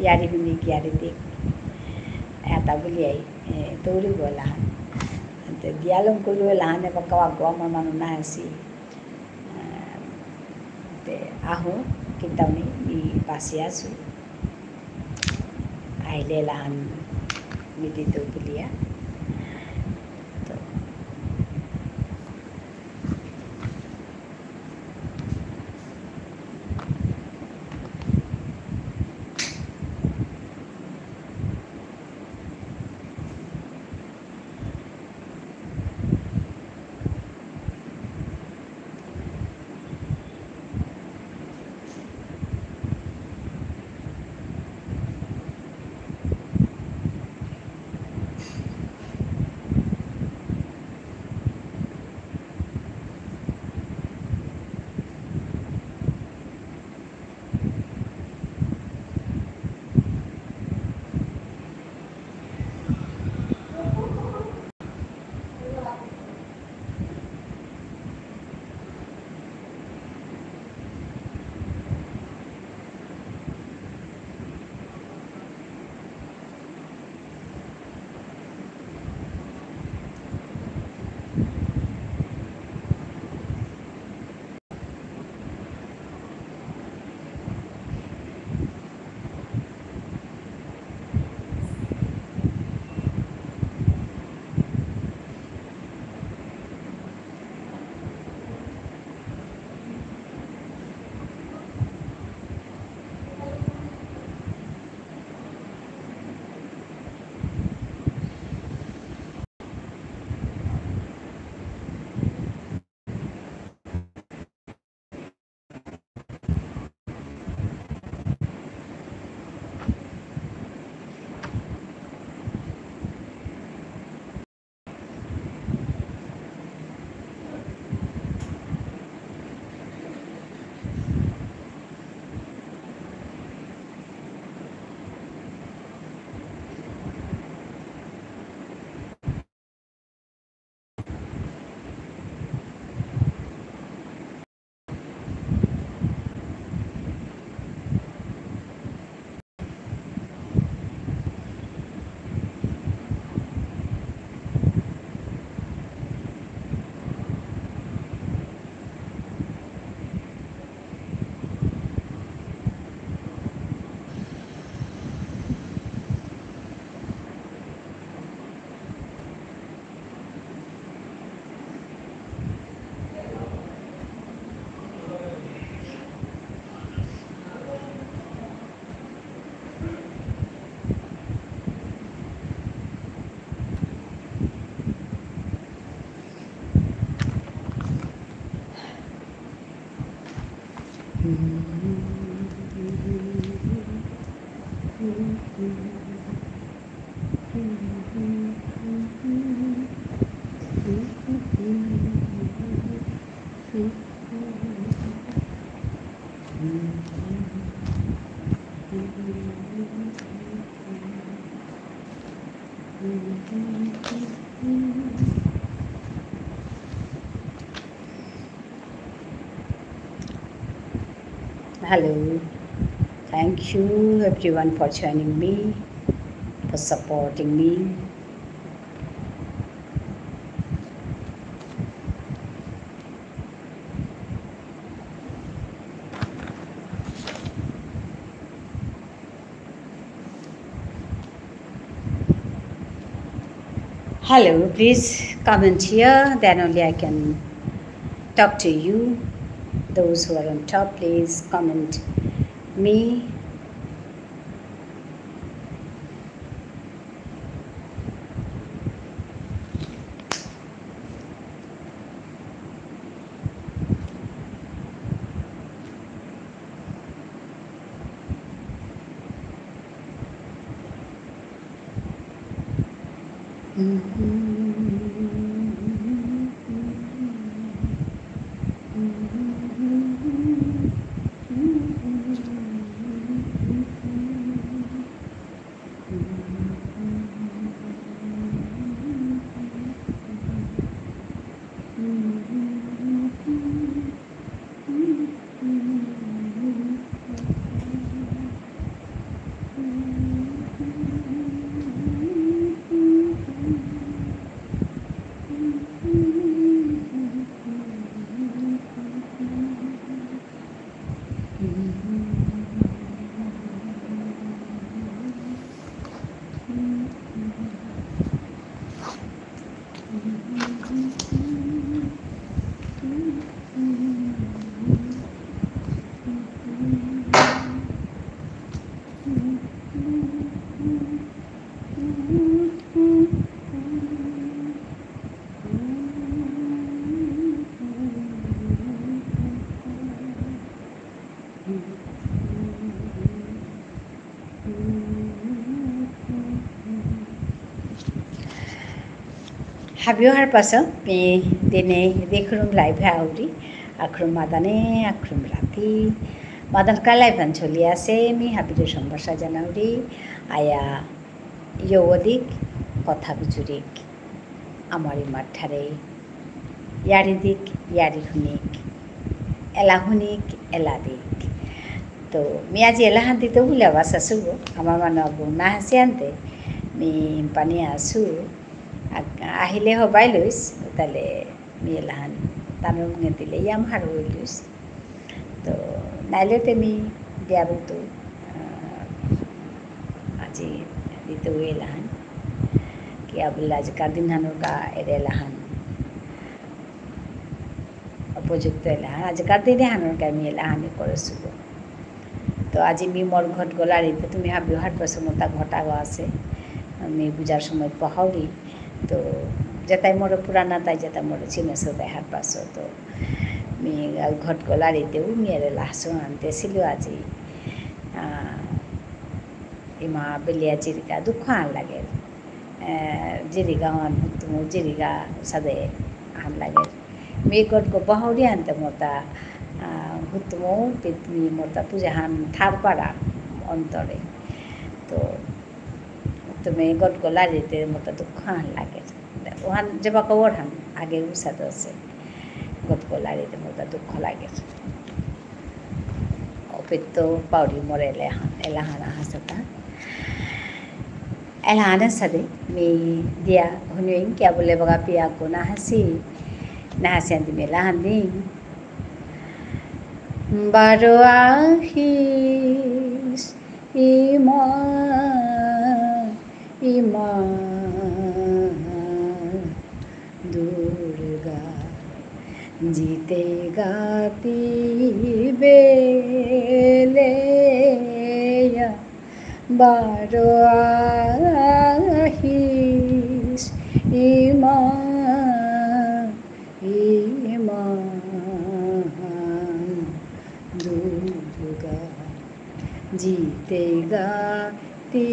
ইয়ারি হুনি কি ইয়ারি দিক। এটা বুলিয়াই, এ, তৌরি গো এলাহান। তে দিয়ালম কুলু এলাহান, এবাকাও আগো আমার মানু না আহেসি। আহ, তে আহো, কিতাউনি, মি বাসি আসু। আহিলে এলাহান মি দিত বুলিয়া। তো। Hello. Thank you everyone for joining me, for supporting me. Hello, please comment here, then only I can talk to you. Those who are on top, please comment me. হাবিও হারপাসো, মি দিনে দেখুরুম live এ আউরি, আখরুম মাদানে, আখরুম রাতি, মাদান কা live আন চলি আসে, মি হাবিরে সম্ভাষা জানাউরি, আয়া, ইয়ো দিক, কথা বুঝুরিক, আমার ইমার ঠারে, ইয়ারি দিক, ইয়ারি হুনিক, এলা হুনিক, এলা দিক। তো, মি আজি এলাহান দিতে বুলে বাস আসু, আমার মানে আবু না হাসি আনতে, মি পানি আসু, আ-, আহিলে হবাই লইস, তাহলে মি এলাহান, তানুর মুঙে দিলে ইয়াম হারৌ লইস। তো, নাইলে তে মি দিয়া বুলতু, আহ, আজি দিতে এলাহান। কিয়া বুলে আজিকার দিন হানুর কা এরে এলাহান। উপযুক্ত এলাহান। আজিকার দিনে হানুর কা মি এলাহানি করেসুগো। তো আজি মি মোর ঘট গলারিতে তুমি হাবিও হারপাসো মোতা ঘটাগো আসে। মি বুঝার সময় পাহরি। তো যেতাই মোরে পুরানা তাই যেতা মোরে চিনেসো তাই হারপাসো। তো মি ঘট গলারিতেউ মি এরে লাহান আনতেসিলু আজি। আহ, ইমা বেলিয়া জিরিগা দুঃখ আন লাগে। আহ, জিরিগা আন হুতুমু জিরিগা সাদে আন লাগে। মি ঘটগো বাহুরি আনতে মোতা, আহ, হুতুমু পিতমি মোতা পূজা হান থার পারা অন্তরে। তো তুমি ঘটগো লারিতে মোতা দুঃখ আন লাগে। ওহান যেবা কবর হান আগে উসাদ আছে। ঘটগো লারিতে মোতা দুঃখ লাগে। অপিত পাউরি মোরে এলাহান, এলাহান আহাসাতা। এলাহান সাদে, মি দিয়া হুনুইং কিয়া বুলে বাগা পিয়া কো না হাসি, না হাসি আন্দি মি এলাহান দিং। বারো আহিস, ইমা, ইমা, দুর্গা, জিতে গাতি বেলেয়া, বারো আহিস, ইমা, ইমা, দুর্গা। জিতে গাতি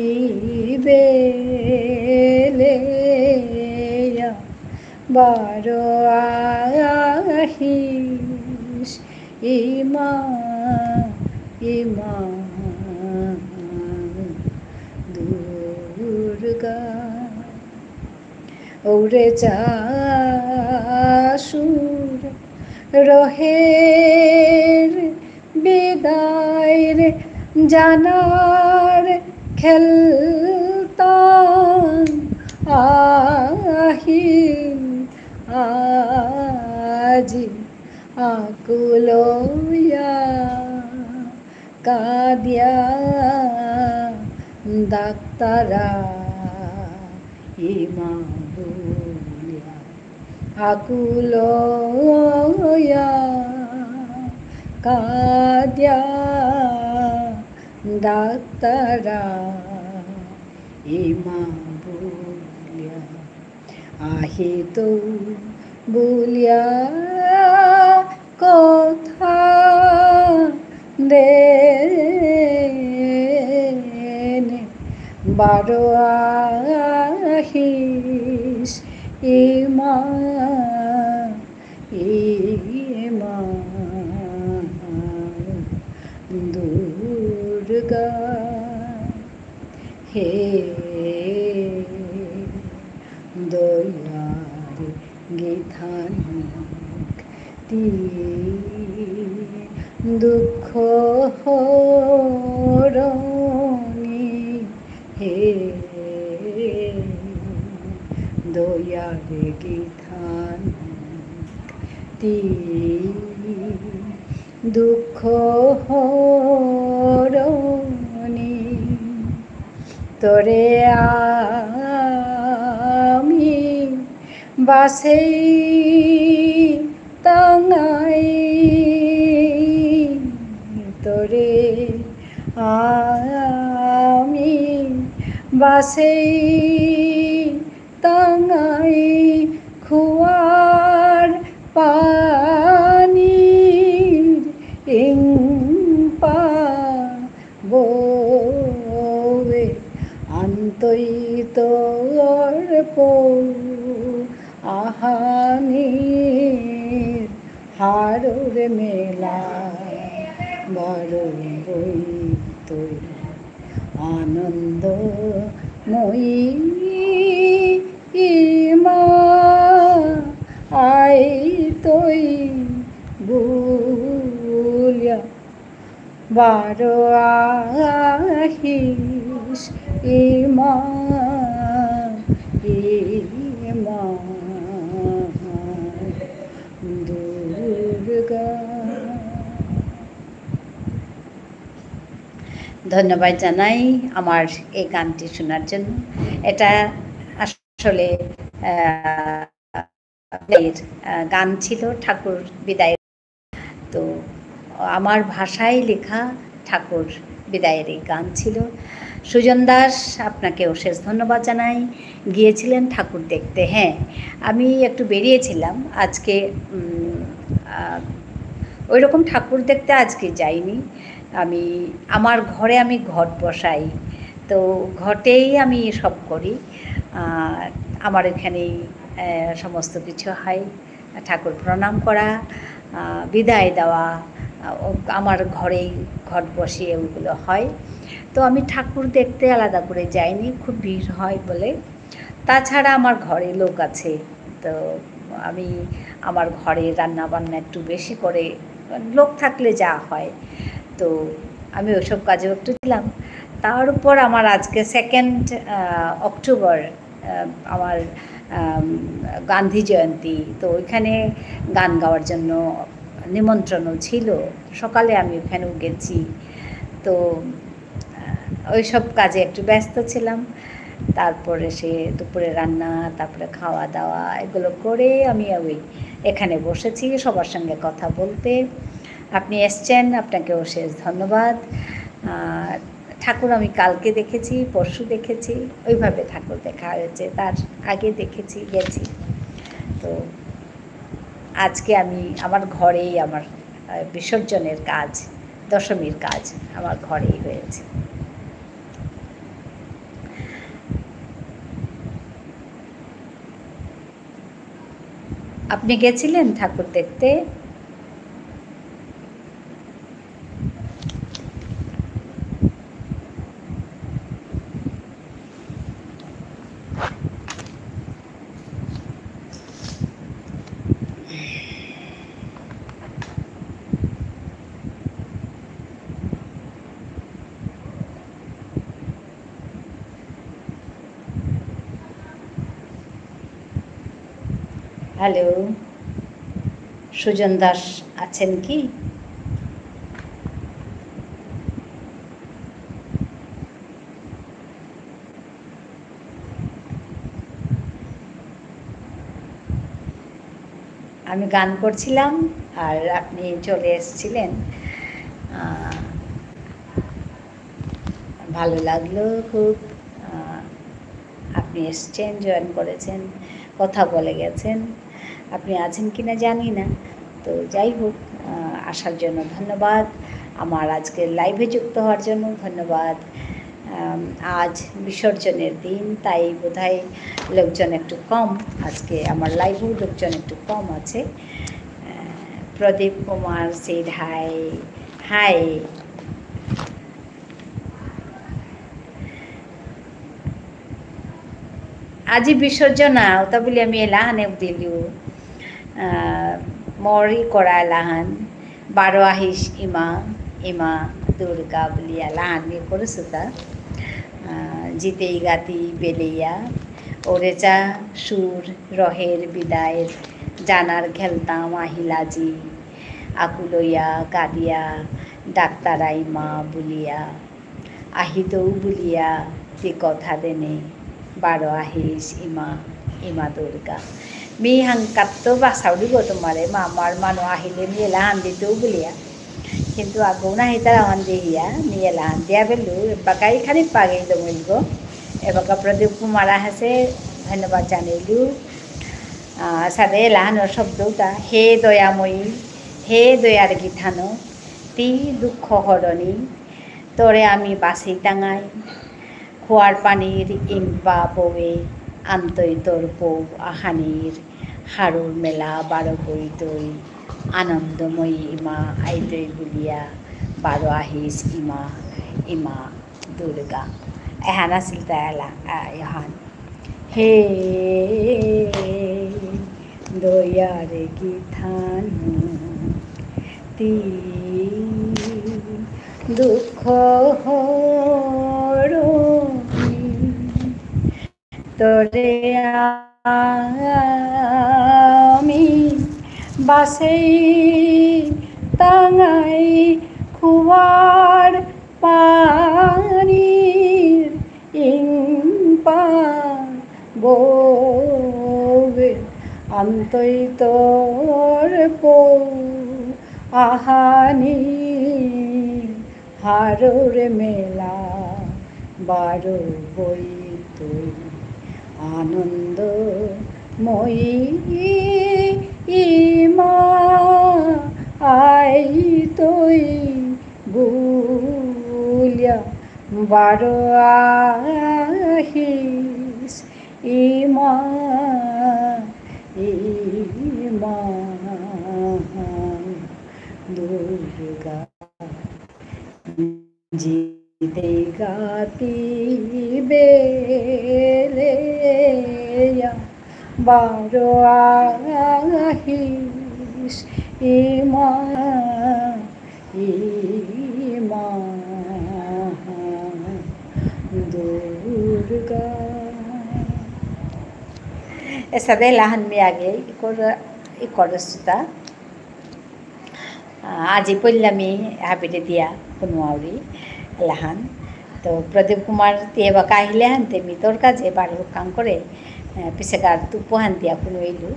বেলেয়া বারো আহিস, ইমা, ইমা, দুর্গা। ওরে চাসুর রহের বিদায়র জানার খেলতাম আহিল আজি আকুলয়া কাদিয়া ডাক্তারা ইমা বুলিয়া। আকুলয়া কাদিয়া ডাক্তারা ইমা বুলিয়া আহিতৌ বুলিয়া কথা দেনে বারো আহিস ইমা ইমা দুর্গা। হে দয়ার গিথানক তি দুঃখ হরণী, হে দয়ার গিথানক তি দুঃখ হরণী। তরে আমি বাসেই তাঙাই, তরে আমি বাসেই তাঙাই খুয়ার পানির ইংপা বৌয়ে আন্তই তোর পৌ আহানির হারুর মেলা বারো বই তৈ আনন্দ মই ইমা আই তৈ বুলিয়া বারো আহিস ইমা, ইমা দুর্গা। ধন্যবাদ জানাই আমার এই গানটি শোনার জন্য। এটা আসলে, আহ, বিদায়ের, আহ, গান ছিল, ঠাকুর বিদায়ের। তো আমার ভাষায় লেখা ঠাকুর বিদায়ের এই গান ছিল। সুজন দাস, আপনাকে অশেষ ধন্যবাদ জানাই। গিয়েছিলেন ঠাকুর দেখতে। হ্যাঁ, আমি একটু বেরিয়েছিলাম আজকে, উম, আহ, ওইরকম ঠাকুর দেখতে আজকে যাইনি। আমি আমার ঘরে আমি ঘট বসাই, তো ঘটেই আমি সব করি। আহ, আমার এখানেই, আহ, সমস্ত কিছু হয়। ঠাকুর প্রণাম করা, আহ, বিদায় দেওয়া, আহ, ও-, আমার ঘরেই ঘট বসিয়ে ওইগুলো হয়। তো আমি ঠাকুর দেখতে আলাদা করে যাইনি, খুব ভিড় হয় বলে। তাছাড়া আমার ঘরে লোক আছে, তো আমি আমার ঘরে রান্না বান্না একটু বেশি করে, লোক থাকলে যা হয়, তো আমি ওইসব কাজেও একটু ছিলাম। তার উপর আমার আজকে সেকেন্ড, আহ, অক্টোবর, আহ, আমার, আম, গান্ধী জয়ন্তী, তো ওইখানে গান গাওয়ার জন্য নিমন্ত্রণও ছিল। সকালে আমি ওখানেও গেছি। তো, আহ, ওইসব কাজে একটু ব্যস্ত ছিলাম। তারপরে সে দুপুরে রান্না, তারপরে খাওয়া দাওয়া, এগুলো করে আমি ওই এখানে বসেছি সবার সঙ্গে কথা বলতে। আপনি এসছেন, আপনাকে অশেষ ধন্যবাদ। আহ, ঠাকুর আমি কালকে দেখেছি, পরশু দেখেছি, ওইভাবে ঠাকুর দেখা হয়েছে, তার আগে দেখেছি, গেছি। তো আজকে আমি আমার ঘরেই আমার, আহ, বিসর্জনের কাজ, দশমীর কাজ আমার ঘরেই হয়েছে। আপনি গেছিলেন ঠাকুর দেখতে? হ্যালো, সুজন দাস আছেন কি? আমি গান করছিলাম আর আপনি চলে এসেছিলেন। আহ, ভালো লাগলো খুব। আহ, আপনি এসছেন, join করেছেন, কথা বলে গেছেন। আপনি আছেন কিনা জানি না। তো যাই হোক, আহ, আসার জন্য ধন্যবাদ। আমার আজকের live-এ যুক্ত হওয়ার জন্য ধন্যবাদ। আম, আজ বিসর্জনের দিন, তাই বোধহয় লোকজন একটু কম। আজকে আমার live-এও লোকজন একটু কম আছে। আহ, প্রদীপ কুমার said hi. Hi. আজি বিসর্জনা, ওটা বলি আমি এলাহানে দিলু। আহ, মরি করা এলাহান। বারো আহিস ইমা, ইমা দুর্গা বুলিয়া লাহান মি করসুতা। আহ, জিতেই গাতি বেলেইয়া, ওরেচা সুর রহের বিদায়ের, জানার ঘেলতাম আহিলাজি, আকুলইয়া কাদিয়া, ডাক্তার আইমা বুলিয়া, আহিতৌ বুলিয়া, তি কথা দেনে, বারো আহিস ইমা, ইমা দুর্গা। মি হাংকাত্ত বাসাউরি গো তোমারে, মা আমার মানু আহিলে মি এলাহান দিতৌ বুলিয়া। কিন্তু আগৌ না হিতারা হান দেহিয়া, মি এলাহান দিয়া বেলু, এবাকা এখানে পাগেই দমিল গো। এবাকা প্রদীপ কুমার আহেসে, ধন্যবাদ জানাইলু। আহ, সাদে এলাহানর শব্দটা, হে দয়াময়ী, হে দয়ার গিথানক, তি দুঃখ হরণী, তোরে আমি বাসি টাঙাই, খোয়ার পানির ইম্পা বয়ে, আন্তই তোর পৌ আহানির, হারুর মেলা বারো বইতই, আনন্দময়ী ইমা আইতই বুলিয়া, বারো আহিস ইমা, ইমা দুর্গা। এহান আছিল তাই এলা, আহ, এহান। হে দয়ার গিথানক, তি দুঃখ হরণী, তোরে আমি বাসেই টাঙাই, খোয়ার পানির ইম্পা বয়ে, আন্তই তোর পৌ আহানি, হারুর মেলা বারো বইতই, আনন্দময়ী ইমা আইতই বুলিয়া, বারো আহিস ইমা, ইমা দুর্গা। জিতেই গাতি বেলেয়া, বারো আহিস ইমা, ইমা দুর্গা। এসাদে লাহান মি আগে ইকর, ইকর সুতা। আহ, আজি পল্লামি হাবিরে দিয়া কুনুয়াউরি এলাহান। তো প্রদীপ কুমার তি এবাকা আহিলে হানতে মি তোর কাজে বারো কাম করে, আহ, পিছেকার তুপু হান দিয়া কুনুইলু।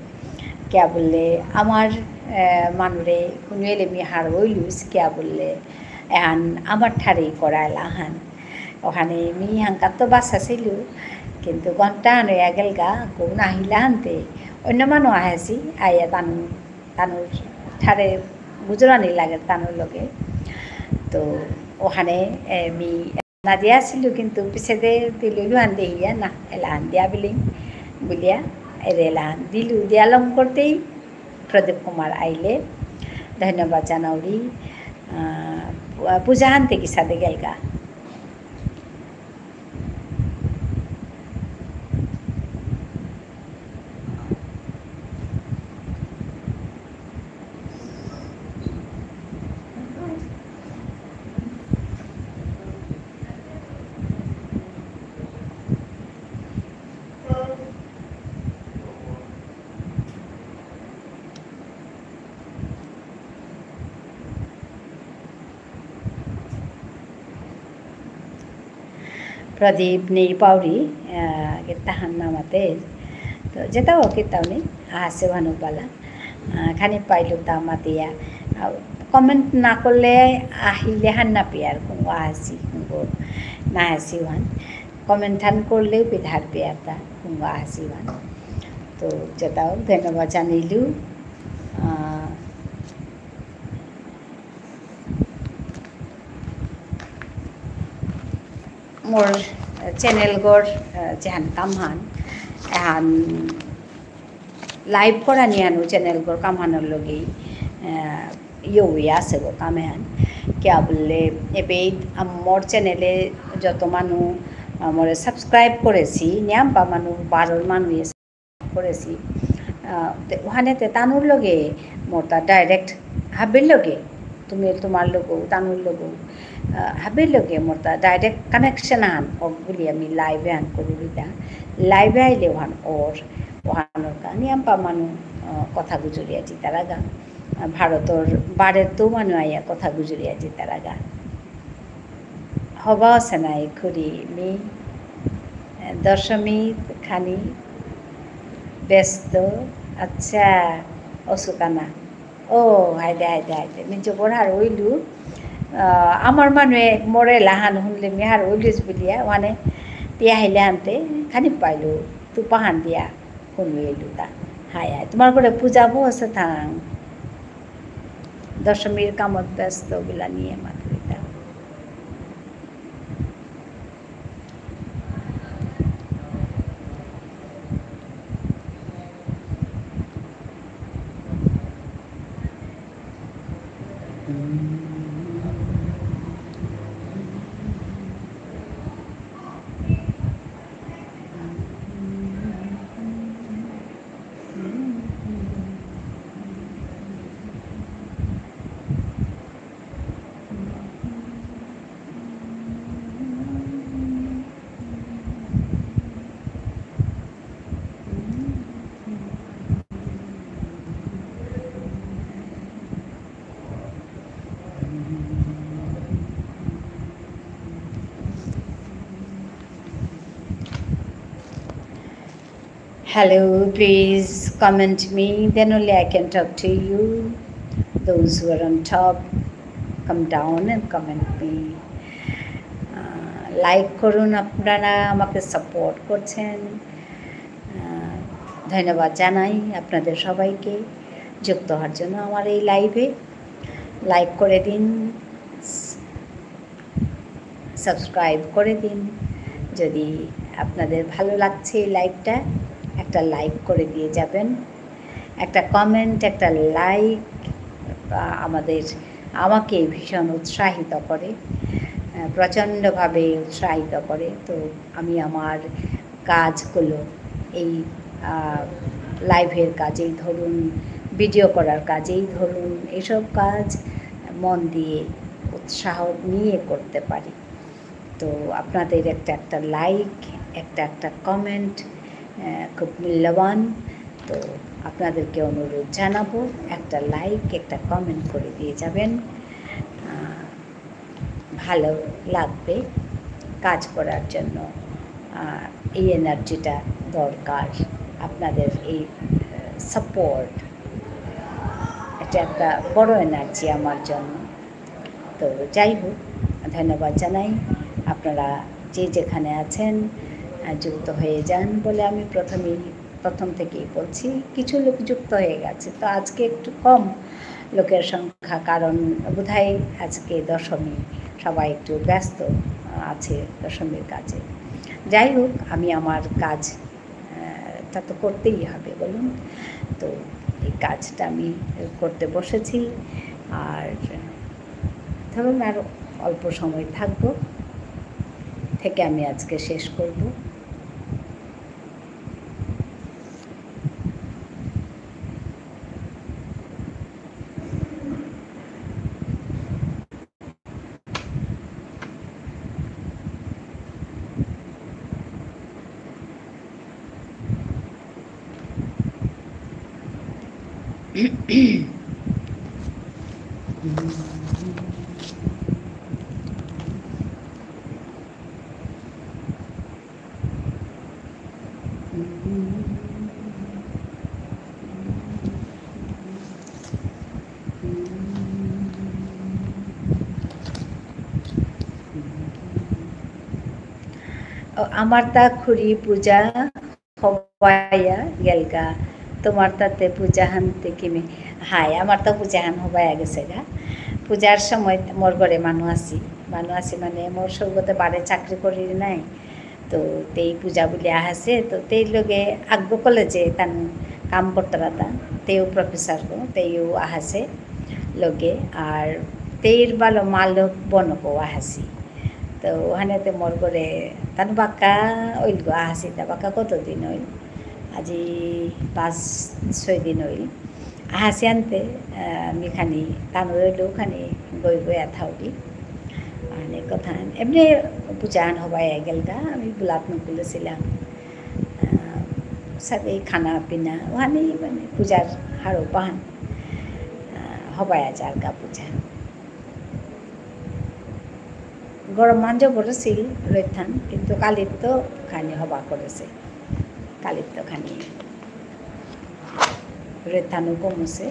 কিয়া বুললে আমার, আহ, মানুরে কুনুইলে মি হার হইলুস, কিয়া বুললে এহান আমার ঠারেই করা এলাহান। ওখানে মি হানকাত্ত বাসা ছিলু, কিন্তু ঘন্টা হান হইয়া গেলগা, কোন আহিলা হানতে, অন্য মানু আহেসি, আইয়া তানু তানুর ঠারে গুজরানি লাগে তানুর লগে। তো ওখানে, এ, মি না দিয়া আসিলু, কিন্তু পিছেদে দিলু লুহান দেহিয়া না, এলাহান দিয়া বিলিং বুলিয়া, এরে এলাহান দিলু, দিয়া লম করতেই প্রদীপ কুমার আইলে। ধন্যবাদ জানাউরি। আহ, পূ-, পূজা হানতে কিসাদে গেলগা। প্রদীপ নেই পাউরি, আহ, কিত্তাহান নামাতে। তো যেতাও কিত্তাও নেই, আসে ভানুবালা। আহ, খানি পাইলু তা মাতিয়া। আহ, comment না করলে আহিলে হান না পিয়ার, কুঙ্গো আহাসি, কুঙ্গো না আহাসি ওহান। Comment হান করলেও পিধার পিয়ার তা, কুঙ্গো আহাসি ওহান। তো, যেতাও ধন্যবাদ জানাইলু। আহ, মোর channel গর, আহ, যেহান কামহান, এহান live করানিহানউ channel গর কামহানর লগে, আহ, ইয়ে হইয়া আছে গো কাম এহান। কিয়া বুললে, এবে আম-, মোর channel এ যত মানু, আহ, মোরে subscribe করেসি, নিয়াম পা মানু, বারোর মানু ইয়ে করেসি। আহ, তে ওহানে তে তানুর লগে মোর তা direct হাবির লগে, তুমি তোমার লগে, তানুর লগে, আহ, হাবির লগে মোর তা direct connection আহান, ও বুলি আমি live এ আন করি দিতা। Live এ আইলে ওহান ওর, ওহানর কা নিয়াম পা মানু, আহ, কথা গুজরিয়া জিতারাগা। আহ, ভারতর বারেত্ত মানু আইয়া কথা গুজরিয়া জিতারাগা। হবা আছে নাই খুড়ি, মি দশমী খানি ব্যস্ত। আচ্ছা, অসুকানা। ও, হাইদে, হাইদে, হাইদে। মি জবর হারৌ ইলু। আহ, আমার মানুয়ে মোরে লাহান হুনলে মি হারৌ ইলুস বুলিয়া, মানে, তিয়া হাইলে হানতে, খানি পাইলু, তুপা হান দিয়া। হুনুয়েলুতা। হায় হায়, তোমার ঘরে পূজা বসে থাং। দশমীর কামত ব্যস্ত বুলা নিয়ে মাতুরিতা। Hello, please comment me, then only I can talk to you. Those who are on top, come down and comment me. আহ, like করুন, আপনারা আমাকে support করছেন। আহ, ধন্যবাদ জানাই আপনাদের সবাইকে যুক্ত হওয়ার জন্য আমার এই live এ। Like করে দিন, subscribe করে দিন। যদি আপনাদের ভালো লাগছে এই live টা, একটা like করে দিয়ে যাবেন। একটা comment, একটা like, আহ, আমাদের, আমাকে ভীষণ উৎসাহিত করে, আহ, প্রচণ্ডভাবে উৎসাহিত করে। তো আমি আমার কাজগুলো, এই, আহ, live এর কাজেই ধরুন, video করার কাজেই ধরুন, এইসব কাজ মন দিয়ে উৎসাহ নিয়ে করতে পারি। তো আপনাদের একটা একটা like, একটা একটা comment, আহ, খুব মূল্যবান। তো আপনাদেরকে অনুরোধ জানাবো, একটা like, একটা comment করে দিয়ে যাবেন। আহ, ভালো লাগবে কাজ করার জন্য। আহ, এই energy টা দরকার, আপনাদের এই, আহ, support, এটা একটা বড় energy আমার জন্য। তো যাই হোক, ধন্যবাদ জানাই। আপনারা যে যেখানে আছেন, আহ, যুক্ত হয়ে যান বলে আমি প্রথমেই, প্রথম থেকেই বলছি। কিছু লোক যুক্ত হয়ে গেছে, তো আজকে একটু কম লোকের সংখ্যা, কারণ বোধহয় আজকে দশমী, সবাই একটু ব্যস্ত আছে দশমীর কাজে। যাই হোক, আমি আমার কাজ, আহ, তা তো করতেই হবে, বলুন। তো এই কাজটা আমি করতে বসেছি, আর ধরুন আর অল্প সময় থাকবো, থেকে আমি আজকে শেষ করব। ও, আমার তা খুরি পূজা হবাইয়া গেলগা, তোমার তাতে পূজা হানতে কিমি। হাই, আমার তা পূজা হান হবাইয়া গেছেগা। পূজার সময় মোর ঘরে মানু আসি, মানু আসি মানে মোর সৌগতে বারে চাকরি করি নাই। তো তেই পূজা বুলি আহাসে, তো তেই লগে আগ্গো কলেজে তান কাম করতারা তা, তেও professor গো, তেইও আহাসে লগে, আর তেইর বালো মালক বনকও আহাসি। তো ওহানে তে মোর ঘরে তানু বাক্কা অইল গো আহাসি, তা বাক্কা কতদিন অইল? আজি পাঁচ ছয় দিন অইল। আহাসি আনতে, আহ, মি খানি তানুরে লো খানি গই গই আথাউরি। মানে কথা এমনি পূজা আন হবাই গেলগা, আমি বুলাত নুকুলেছিলাম। আহ, সাথে খানা পিনা, ওহানি মানে পূজার হারো পাহান, আহ, হবাই আজারগা পূজা। গরম মাঞ্জ বড় সিল রৈথান, কিন্তু কালিত্ত খানি হবা করেছে। কালিত্ত খানি রৈথানও কমেছে।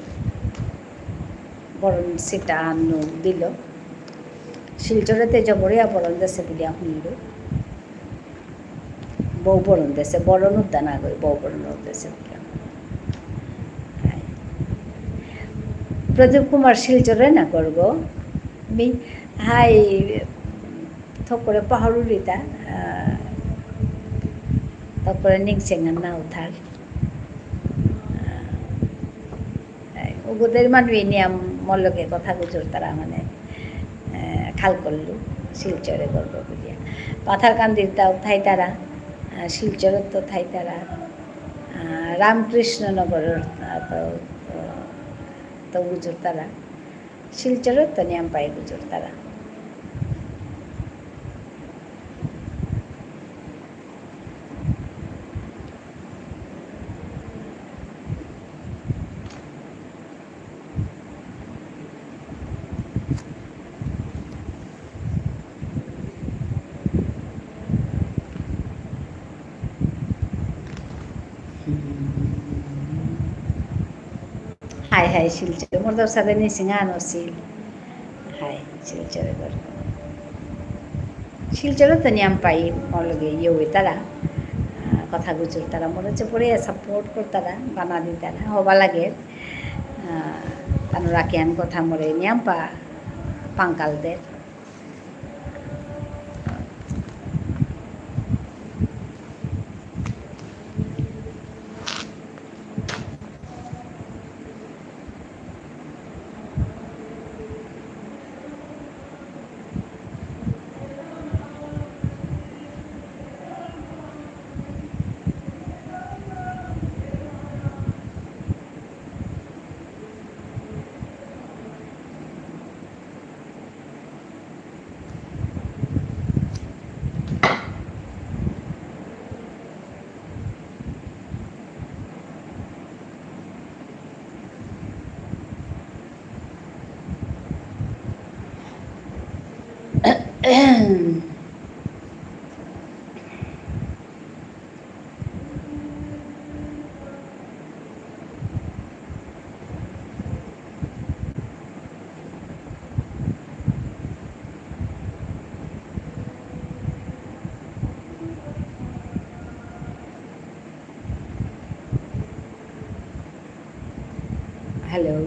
বরন সিটা আনো দিল। শিলচরেতে জবরিয়া বরন দেশে বুলিয়া শুনল। বউ বরন দেশে, বরন উদ্যান আগই, বউ বরন দেশে বুলিয়া। হাই। প্রদীপ কুমার শিলচরে না করব। মি, হাই, থকরে পাহরুলিতা, আহ, থকরে নিংসেঙ্গা না উঠার। আহ, ওগুদের মানু নিয়াম মোর লগে কথা গুজরতারা মানে, আহ, খাল করলু, শিলচরে করব বুলিয়া। পাথারকান্দির তাও থাইতারা, আহ, শিলচরত তো থাইতারা, আহ, রামকৃষ্ণ নগরর, আহ, তো, তো, তো গুজরতারা। শিলচরত তো নিয়াম পাই গুজরতারা। হাই হাই শিলচর, মোর তো সাথে নিসিং আনো শিল। হাই শিলচরে গর। শিলচরে তো নিয়াম পাই, মোর লগে ইয়ে হইতারা, আহ, কথা গুজরতারা, মোর হচ্ছে পরে support করতারা, বানা দিতারা, হবা লাগে। আহ, তানুর আকিয়ান কথা মোরে নিয়াম পা পাঙ্কাল দের। Hello.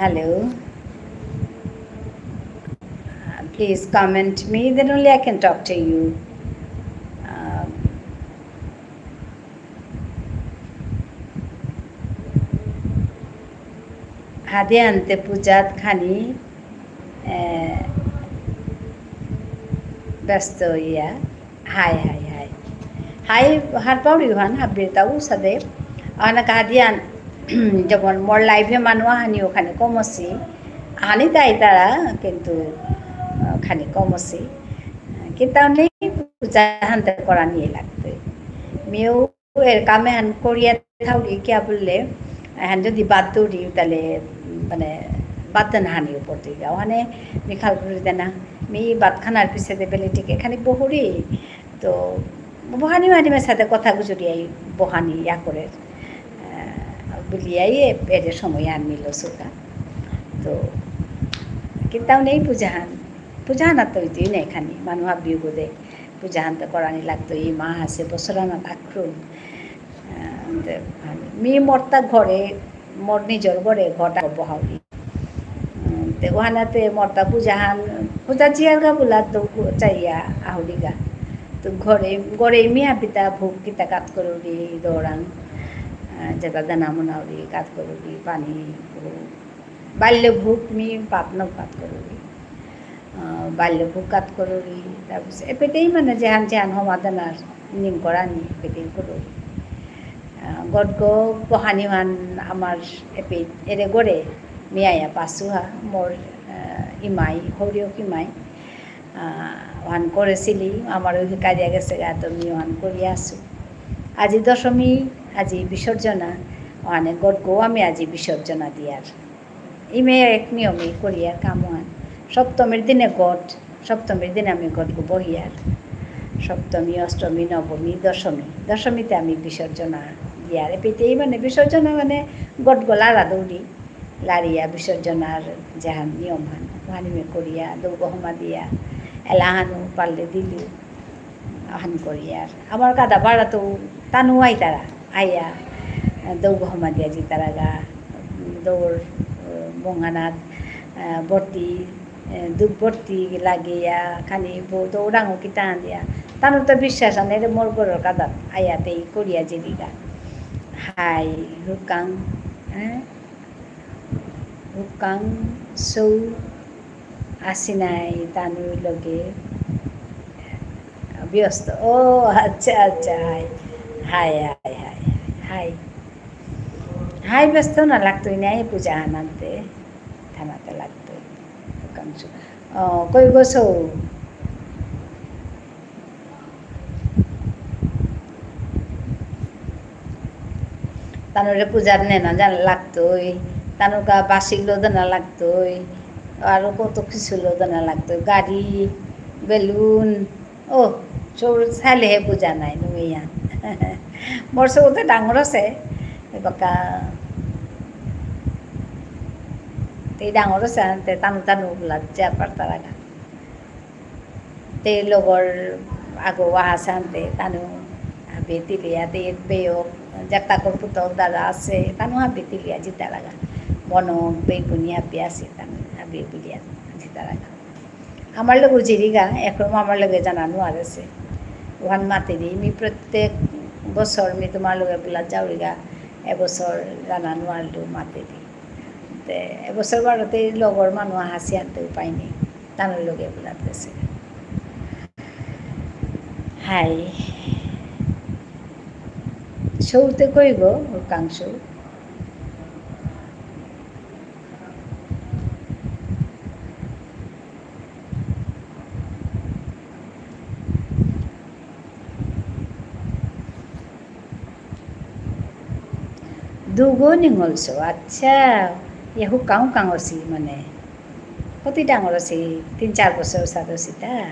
Hello. Uh, please comment me, then only I can talk to you. Um, কাদিয়ান্তে পূজাত খানি, এ, ব্যস্ত ইয়া। Hi, high, high. হাই, হারপাউরি হান, হাবির তাউ সাদে। আনা কাদিয়ান, যেমন মোর live এ মানু আহানি ওখানে কম আসি। আহানি তাই তারা, কিন্তু, আ, খানি কম আসি। কিন্তু আমি পূজা হানতে করা নিয়ে লাগতে। মিউ এর কামে হান করিয়া থাউরি কিয়া বুললে, হান যদি বাদ দৌড়ি, তাহলে, মানে, বাদ দেনা হানি উপর দিয়ে যাও। মানে, মিখাল করে দেনা। মি বাদ খানার পিছে দে বেলে ঠিক এখানে বহুরি। তো, বহানি মানি মে সাথে কথা গুজরিয়াই বহানি ইয়া করে। আহ, বুলিয়াই এ, এর সময় আর মিলো সুতা। তো, কিতাও নেই পূজা হান। পূজা হান আর তো হইতেই নেই খানি। মানু হাবিও বোধে। পূজা হানতে করানি লাগতো, এই মা আছে, বছরানা থাকরুম। আহ, তে, মি মরতা ঘরে, মোর নিজর ঘরে ঘটা বহাউরি। উম, তে ওহানাতে মরতা পূজা হান, পূজা চিয়ার গা বুলা তো চাইয়া আহুরি গা। তো ঘরে, ঘরে মি হাবিতা ভোগ কিতা কাত করুরি, দৌড়াং, আহ, যেটা দানা মনাউরি, কাত করুরি, পানি, ভোগ। বাল্য ভোগ মি পাত ন কাত করুরি। আহ, বাল্য ভোগ কাত করুরি, তারপর এপেতেই মানে যেহান যেহান হমাদানার নিম করানি, এপেতেই করুরি। আহ, গডগ বহানি হান আমার এপে এরে গড়ে মিয়ায়া পাসুহা, মোর, আহ, ইমাই, হরিয়ক ইমাই, আহ, ওহান করেছিলি, আমার ওই কাজে গেছে গা, তো মি ওহান করিয়া আসু। আজি দশমী, আজি বিসর্জনা, ওহানে গডগ আমি আজি বিসর্জনা দিয়ার। ইমে এক নিয়মে করিয়ার কামহান। সপ্তমীর দিনে ঘট, সপ্তমীর দিনে আমি ঘটগো বহিয়ার। সপ্তমী, অষ্টমী, নবমী, দশমী। দশমীতে আমি বিসর্জনা দিয়ার। এপিতেই মানে বিসর্জনা মানে ঘটগো লারা দৌড়ি। লারিয়া বিসর্জনার যেহান নিয়মহান। ওহানি মে করিয়া, দৌগো হমা দিয়া, এলাহানু পারলে দিলি। আহান করিয়ার। আমার কাদা পারা তো তানু আইতারা। আইয়া, দৌগ হমা দিয়া জিতারাগা, দৌর, আহ, মঙ্গানাত, আহ, বর্তি, আহ, দুপ বর্তি লাগিয়া, খানি বৌ দৌরাঙ কিতা দিয়া। তানু তো বিশ্বাস আনে রে মোর গরর কাদাত। আইয়া তেই করিয়া জিরিগা। হাই, হুকাং, হ্যাঁ? হুকাং সৌ আসি নাই তানুর লগে ব্যস্ত। ও, আচ্ছা, আচ্ছা, হাই। High, high, high, high. হাই, ব্যস্ত না লাগতই নাই, পূজা আনান্তে। থানাতে লাগতই। হুকাং সৌ। ও, কই গো সৌ? তানুরে পূজাত নেনা জানা লাগতই, তানুকা বাসি লো দেনা লাগতই, আরো কত কিছু লো দেনা লাগতই, গাড়ি, বেলুন, ও, চোর চাইলে হে পূজা নাই, নুইয়া। মোর সৌতে ডাঙর আছে, এবাকা, তেই ডাঙর আছে, আনতে তানু তানু বুলাত যা পারতারাগা। তে লগর আগো ওয়াহাসানতে তানু হাবি তিলিয়া তে বেয়ক, জাকতাকর পুতক দাদা আছে, তানু হাবি তিলিয়া জিতারাগা। বনক বেগুনি হাবি আছে, তানু হাবি বিলিয়া জিতারাগা। আমার লগে জিরিগা, এখন আমার লগে জানা নুয়ারেছে। ওহান মাতেরি, মি প্রত্যেক বছর মি তোমার লগে বুলা যাওরিগা, এবছর জানা নুয়ারলু মাতেরি। তে, এবছর বারোতে লগর মানু আহাসি আনতে উপায় নেই। তানুর লগে বুলাতেছে। হাই। সৌতে কই গো, হুকাং সৌ? দুগো নিঙলসো, আচ্ছা। ইয়া হুকাং হুকাং অসি মানে। কতি ডাঙর অসি, তিন চার বছর সাদ অসি তা।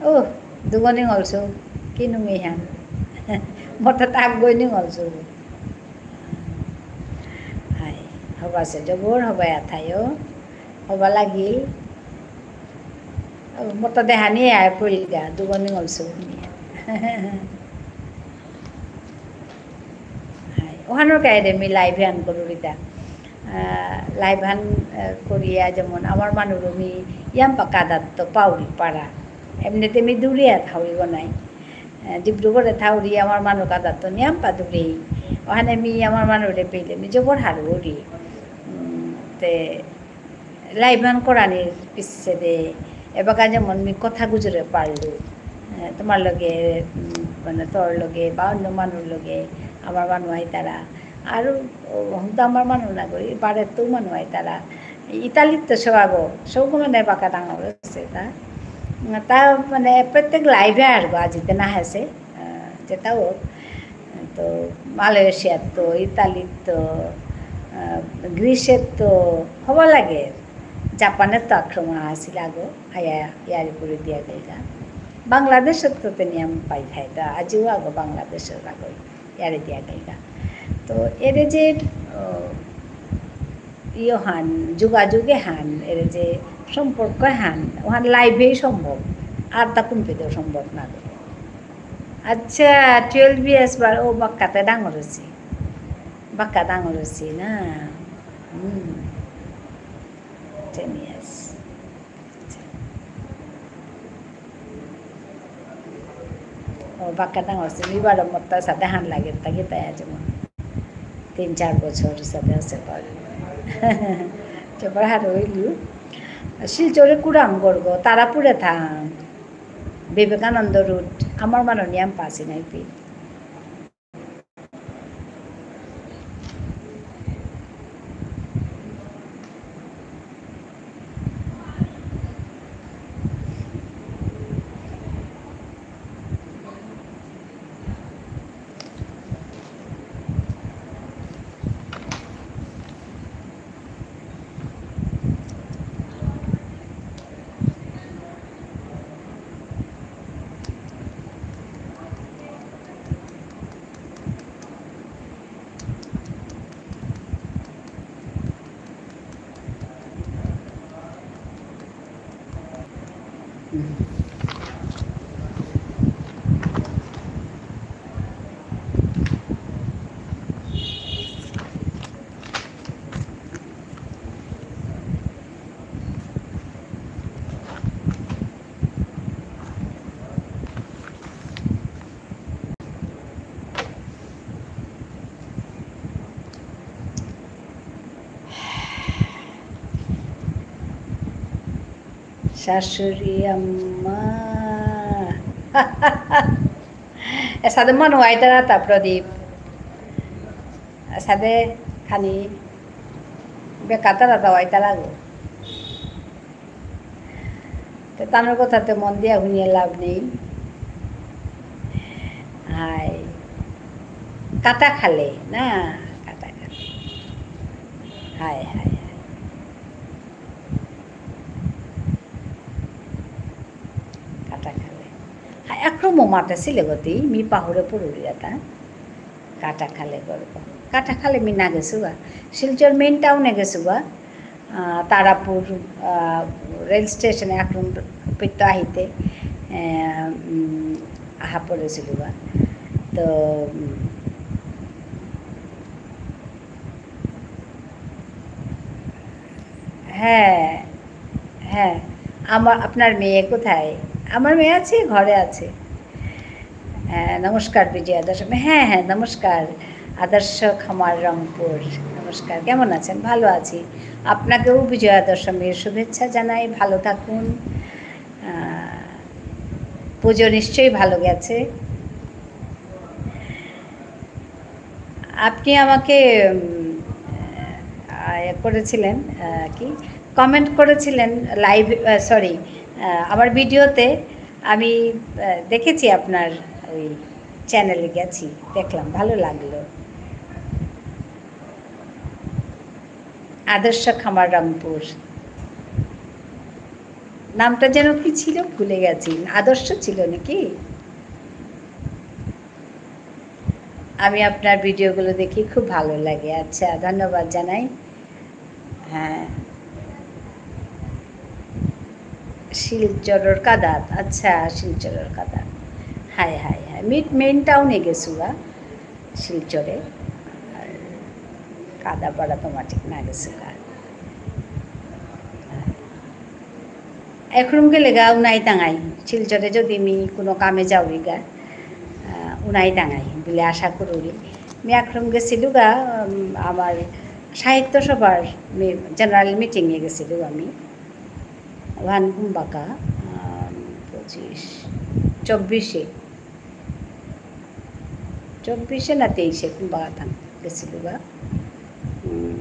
ও, দুগো নিঙলসো, কি নুঙি হান। মতা তাক গই নিঙলসো। হাই, হবা সে জবর, হবা আথায়ো। হবা লাগিল। ও, মতা দেহানি আয় ফুলগা, দুগো নিঙলসো। হাই, ওহানোর কায়দে মি live হান করুরিতা। আহ, live হান, আহ, করিয়া যেমন আমার মানু রুমি ইয়াম্পা কাদাত তো পাউরি পারা। এমনিতে মি দূরে আর থাউরি গো নাই। আহ, ডিব্রুগড়ে থাউরি আমার মানু কাদাত তো নিয়াম্পা দূরেই। ওহানে মি আমার মানুরে পেলে মি জবর হারুরি। তে লাইভহান করানির পিছে দে, এবাকা যেমন মি কথা গুজরে পারলু, এ, তোমার লগে, উম, মানে তোর লগে বা অন্য মানুর লগে, আমার মানু আইতারা, আর, ও, হুম তো আমার মানু না করি, বারে তো মানু আইতারা, ইতালিত তো সব আগো, সব মানে বাকা ডাঙর হচ্ছে, তা, তা মানে প্রত্যেক লাইভে আর গো, আজিতে না হেসে, আহ, যেটা হোক, তো মালয়েশিয়াত তো, ইতালিত তো, আহ, গ্রিসেত তো, হবা লাগে। জাপানের তো আক্রমণ আসিল আগো, আয়া ইয়ারি করে দিয়া গেলগা। বাংলাদেশত তো তে নিয়ম পাই খাই, তো আজিও আগো বাংলাদেশর আগো ইয়ারি দিয়া গেলগা। তো এরে যে, আহ, ইয়ে হান, যোগাযোগে হান, এরে যে সম্পর্ক হান, ওহান লাইভেই সম্ভব, আর তা কুম্পিতেও সম্ভব না। আচ্ছা, twelve years বার, ও বাক্কাতে ডাঙর হয়েছি। বাক্কা ডাঙর হয়েছি না? হুম। Ten years। আচ্ছা। ও বাক্কা ডাঙর হয়েছি। এবার মোর তার সাথে হান লাগে, তাকে তাই আছে মনে। তিন চার বছর সাথে আছে পর। তো পর হার হইলু। শিলচরে কুরাম গড়গো, তারাপুরে থাম। বিবেকানন্দ রোড, আমার মাননীয়াম পাসি নাই পি। শাশুড়ি আম্মা। এসাদে মন হওয়াইতারা তা প্রদীপ। এসাদে খানি বেকাতারা তা হওয়াইতারা গো। তো তানোর কথাতে মন দিয়া হুনিয়া লাভ নেই। হাই। কাটা খালে, না, কাটা খালে। হাই, হাই, হাই। কাটা খালে। হাই, আক্রমণ মাতেছিলে গতি, মি পাহুরে পড়ুরি এতা। কাটাখালে গল্প। কাটাখালে মি না গেসুগা। শিলচর main town এ গেসুগা। আহ, তারাপুর, আহ, রেল স্টেশনে আক্রমণ পেত আহিতে, আহ, উম, আহা পড়েসিলুগা। তো, উম, হ্যাঁ, হ্যাঁ। আমার, আপনার মেয়ে কোথায়? আমার মেয়ে আছে, ঘরে আছে। হ্যাঁ, নমস্কার বিজয়া দশমী। হ্যাঁ, হ্যাঁ, নমস্কার। আদর্শ খামার রংপুর। নমস্কার, কেমন আছেন? ভালো আছি। আপনাকেও বিজয়া দশমীর শুভেচ্ছা জানাই, ভালো থাকুন। আহ, পুজো নিশ্চয়ই ভালো গেছে। আপনি আমাকে, উম, আহ, ইয়ে করেছিলেন, আহ, কি? Comment করেছিলেন live, আহ, sorry, আহ, আমার ভিডিওতে। আমি, আহ, দেখেছি আপনার ওই চ্যানেলে গেছি, দেখলাম, ভালো লাগলো। আদর্শ খামার রংপুর। নামটা যেন কি ছিল? ভুলে গেছি। আদর্শ ছিল নাকি? আমি আপনার ভিডিওগুলো দেখি, খুব ভালো লাগে। আচ্ছা, ধন্যবাদ জানাই। হ্যাঁ। শিলচরর কাদাত। আচ্ছা, শিলচরর কাদাত। হাই, হাই, হাই। Main, main town এ গেসুগা। শিলচরে। আর কাদাপাড়া তো মাটিক না গেসুগা। এখন গেলেগা উনাই তাঙাই, শিলচরে যদি মি কোনো কামে যাওরিগা, আহ, উনাই তাঙাই, বুলে আশা করুরি। মি এখন গেসিলুগা, উম, আমার, সাহিত্য সভার মি-, general meeting এ গেছিলু আমি। ওহান কুম্বাকা, আম, পঁচিশ, চব্বিশে। চব্বিশে না তেইশে কুম্বাকা থান গেছিলু বা। উম,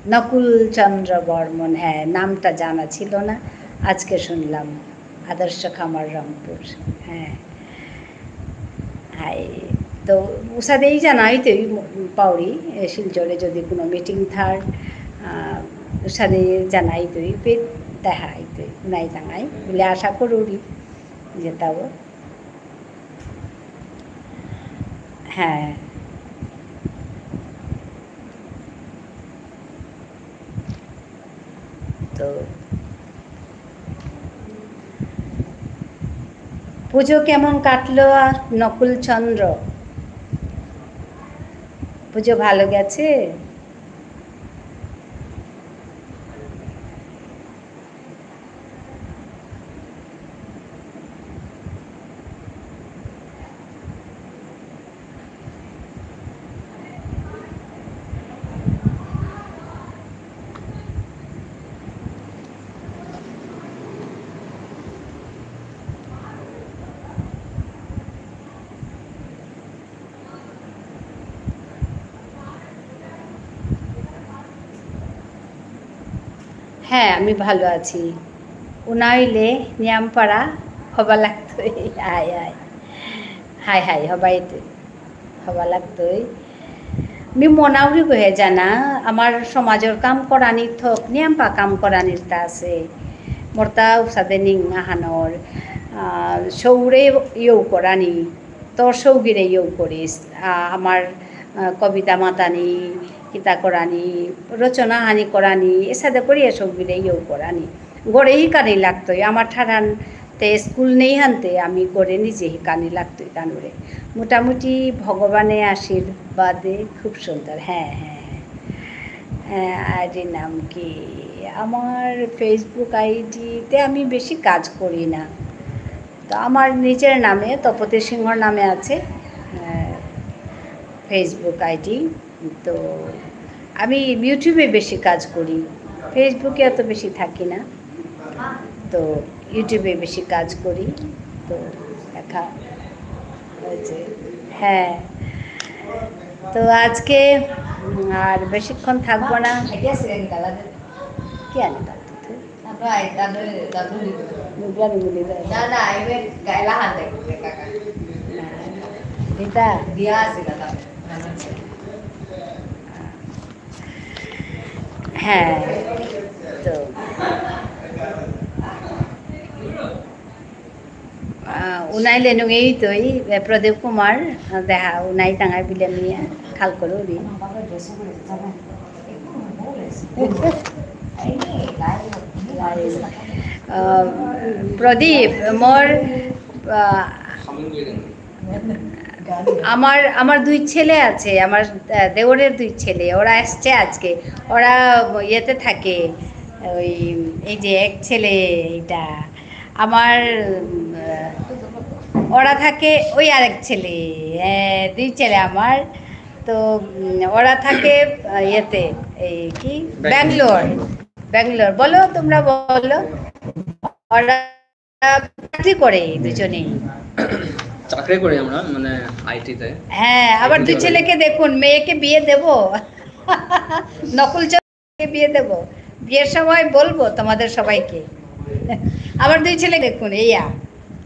নকুল চন্দ্র বর্মন, হ্যাঁ, নামটা জানা ছিল না, আজকে শুনলাম। আদর্শ খামার রংপুর, হ্যাঁ। হাই, তো উসাদেই জানাইতই পাউরি, এ, শিলচরে যদি কোনো meeting থার, আহ, উসাদেই জানাইতই, পে দেখাইতই, নাই তাঙাই, বলে আশা করুরি, যেতাও। হ্যাঁ। তো, পুজো কেমন কাটলো, নকুল চন্দ্র? পুজো ভালো গেছে? হ্যাঁ, আমি ভালো আছি। উনাইলে নিয়ামপারা হবা লাগতই। হাই, হাই। হাই, হাই, হবাই তুই। হবা লাগতই। মি মনাউরি গহে জানা, আমার সমাজর কাম করানি থক, নিয়ামপা কাম করানির তা আছে। মোরতা উসাদে নিং আহানর, আহ, সৌরে ইয়েও করানি। তোর সৌগিরে ইয়েও করিস, আহ, আমার, আহ, কবিতা মাতানি, কিতা করানি, রচনা হানি করানি, এসাদে করিয়া সৌগিরে ইয়েও করানি। গড়ে হিকানি লাগতই, আমার ঠারান তে স্কুল নেই হানতে, আমি গড়ে নিজে হিকানি লাগতই তানুরে। মোটামুটি ভগবানে আশীর্বাদে খুব সুন্দর, হ্যাঁ, হ্যাঁ, হ্যাঁ। হ্যাঁ, আইডি নাম কি? আমার Facebook আইডিতে আমি বেশি কাজ করি না। তো আমার নিজের নামে, তপতি সিংহর নামে আছে, আহ, Facebook আইডি। তো আমি YouTube-এ বেশি কাজ করি, Facebook-এ অত বেশি থাকি না। তো YouTube-এ বেশি কাজ করি। তো দেখা হয়েছে। হ্যাঁ। তো আজকে, উম, আর বেশিক্ষণ থাকবো না। কি আনে? মুগলা নিগুলি দেয়। না, না, এবার গায়লা হাতে করতে কাকা। না। এটা? দিয়া আছে দাদা। হ্যাঁ, তো, আহ, উনাই লেনুঙেই তো এই, এ, প্রদীপ কুমার, আহ, দেখা, উনাই তাঙাই বিলে আমি খাল করুরি। আহ, প্রদীপ, মোর, আহ, আমার, আমার দুই ছেলে আছে, আমার, আহ, দেওরের দুই ছেলে, ওরা এসছে আজকে। ওরা ইয়েতে থাকে, ওই, এই যে এক ছেলে, এইটা আমার, উম, আহ, ওরা থাকে ওই আরেক ছেলে, হ্যাঁ, দুই ছেলে আমার। তো, উম, ওরা থাকে, আহ, ইয়েতে, এই কি, ব্যাঙ্গালোর। ব্যাঙ্গালোর। ব্যাঙ্গালোর। বলো, তোমরা বলো। ওরা চাকরি করে দুজনেই। চাকরি করি আমরা, মানে, আইটিতে। হ্যাঁ, আবার আইটি দুই তে করি। ছেলেকে দেখুন, মেয়েকে বিয়ে দেবো। নকুল চন্দ্রকে বিয়ে দেবো। বিয়ের সময় বলবো তোমাদের সবাইকে। আমার দুই ছেলে দেখুন, এইয়া।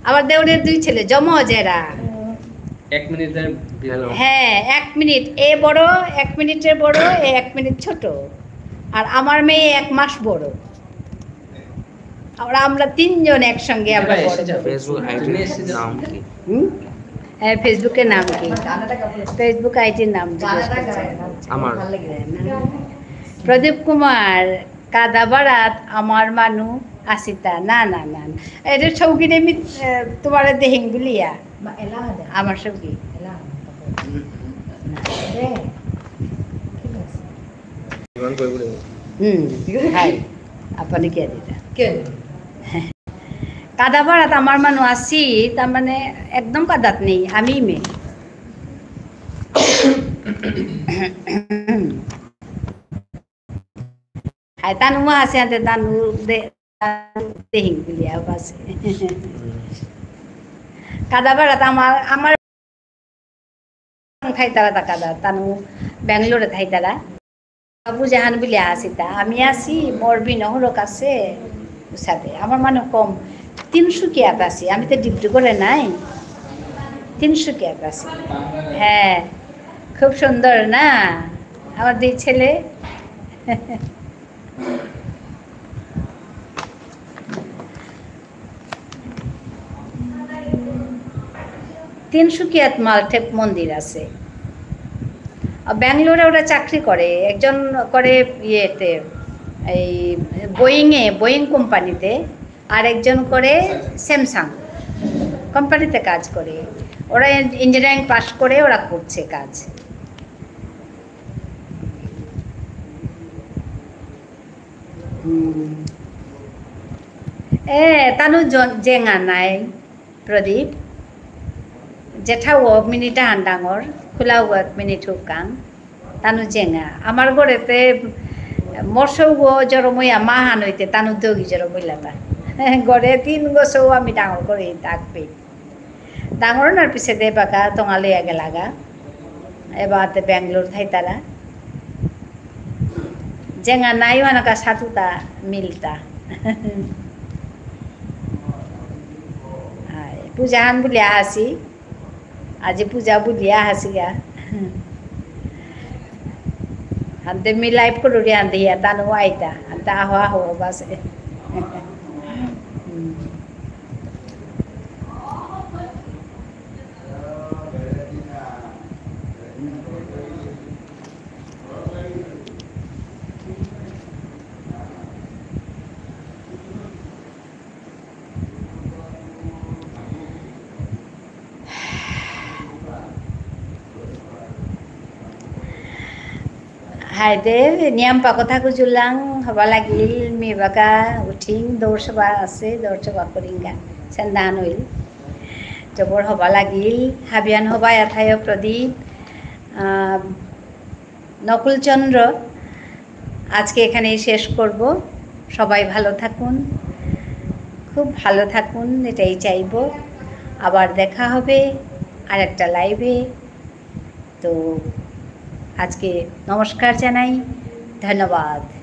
আমার দেওরের দুই ছেলে, জমজ এরা। এক মিনিটের বিয়ে হলো। হ্যাঁ, এক মিনিট। এ বড়, এক মিনিটের বড়, এ এক মিনিট ছোট। আর আমার মেয়ে এক মাস বড়। ওরা, আমরা তিনজন একসঙ্গে আমরা এটা বড় এসে যাবে। হয়েছি। Facebook আইডির তুমি এসে যাও। নাম কি? হুম? হ্যাঁ, Facebook-এর নাম কি? Facebook আইডির নাম জিজ্ঞেস করছে। আমার। হ্যাঁ, না। প্রদীপ কুমার, কাদাবাড়াত আমার মানু আসিতা। না, না, না, না। এটা সৌগিরে মি, এ, তোমার দেহিং বুলিয়া। মা, এলা দে। আমার সৌগি। এলা। দে। ঠিক আছে। ইমান কৰিব লাগিব। হুম, হাই। আপুনি কিয় দিতা? কিয়? কাদাপাড়াত আমার মানু আসি, তার মানে একদম কাদাত নেই, আমি মে। হাই তানু আসে আনতে তানু দে, দেহিং বুলিয়া বাসে। কাদা বারাত আমার, আমার থাইতারা তা কাদা, তানু ব্যাঙ্গালোরে থাইতারা। বাবু জাহান বুলিয়া আসিতা, আমি আসি, মোর বিনহরক আসে, উসাদে। আমার মানু কম, তিনসুকিয়াত আসি, আমি তো ডিব্রুগড়ে নাই, তিনসুকিয়াত আসি। হ্যাঁ, খুব সুন্দর না আমার দুই ছেলে? তিনসুকিয়াত মালঠেপ মন্দির আসে। আর ব্যাঙ্গালোরে ওরা চাকরি করে, একজন করে ইয়েতে, এই বোয়িংয়ে, বোয়িং কোম্পানিতে, আর একজন করে স্যামসাং কোম্পানিতে কাজ করে। ওরা ইঞ্জিনিয়ারিং পাস করে ওরা করছে কাজ। হুম। এ, তানু জ-, জেঙা নাই, প্রদীপ। জেঠা ও মিনিটা হান ডাঙর, খোলা ও মিনিট হুকাং। তানু জেঙা। আমার ঘরেতে মরসৌ ও জরমইয়া মা হান হইতে তানু দগি জরমইলাতা। ঘরে তিন গো সৌ আমি ডাঙর করে থাকবে। ডাঙর নার পিছে দে বাকা টঙালিয়া গেলাগা। এবার তে ব্যাঙ্গালোর থাইতারা। জেঙা নাই ওয়ানাকা সাতুতা মিলতা। হাই, পূজা হান বুলিয়া আসি। আজি পূজা বুলিয়া আসিগা। আনতে মি লাইভ করুরি আনতে ইয়া তানু আইতা। আনতে আহো আহো বাসে। হুম। হাইদে, নিয়াম পাকো থাকো জুলাং, হবা লাগিল, মি বাকা উঠিং, দৌড় সভা আসে, দৌড় সভা করিংগা, সন্ধান হইল। জবর হবা লাগিল, হাবিয়ান হবা এথায় প্রদীপ, আহ, নকুলচন্দ্র, আজকে এখানেই শেষ করব। সবাই ভালো থাকুন, খুব ভালো থাকুন, এটাই চাইবো। আবার দেখা হবে আর একটা লাইভে। তো আজকে নমস্কার জানাই, ধন্যবাদ।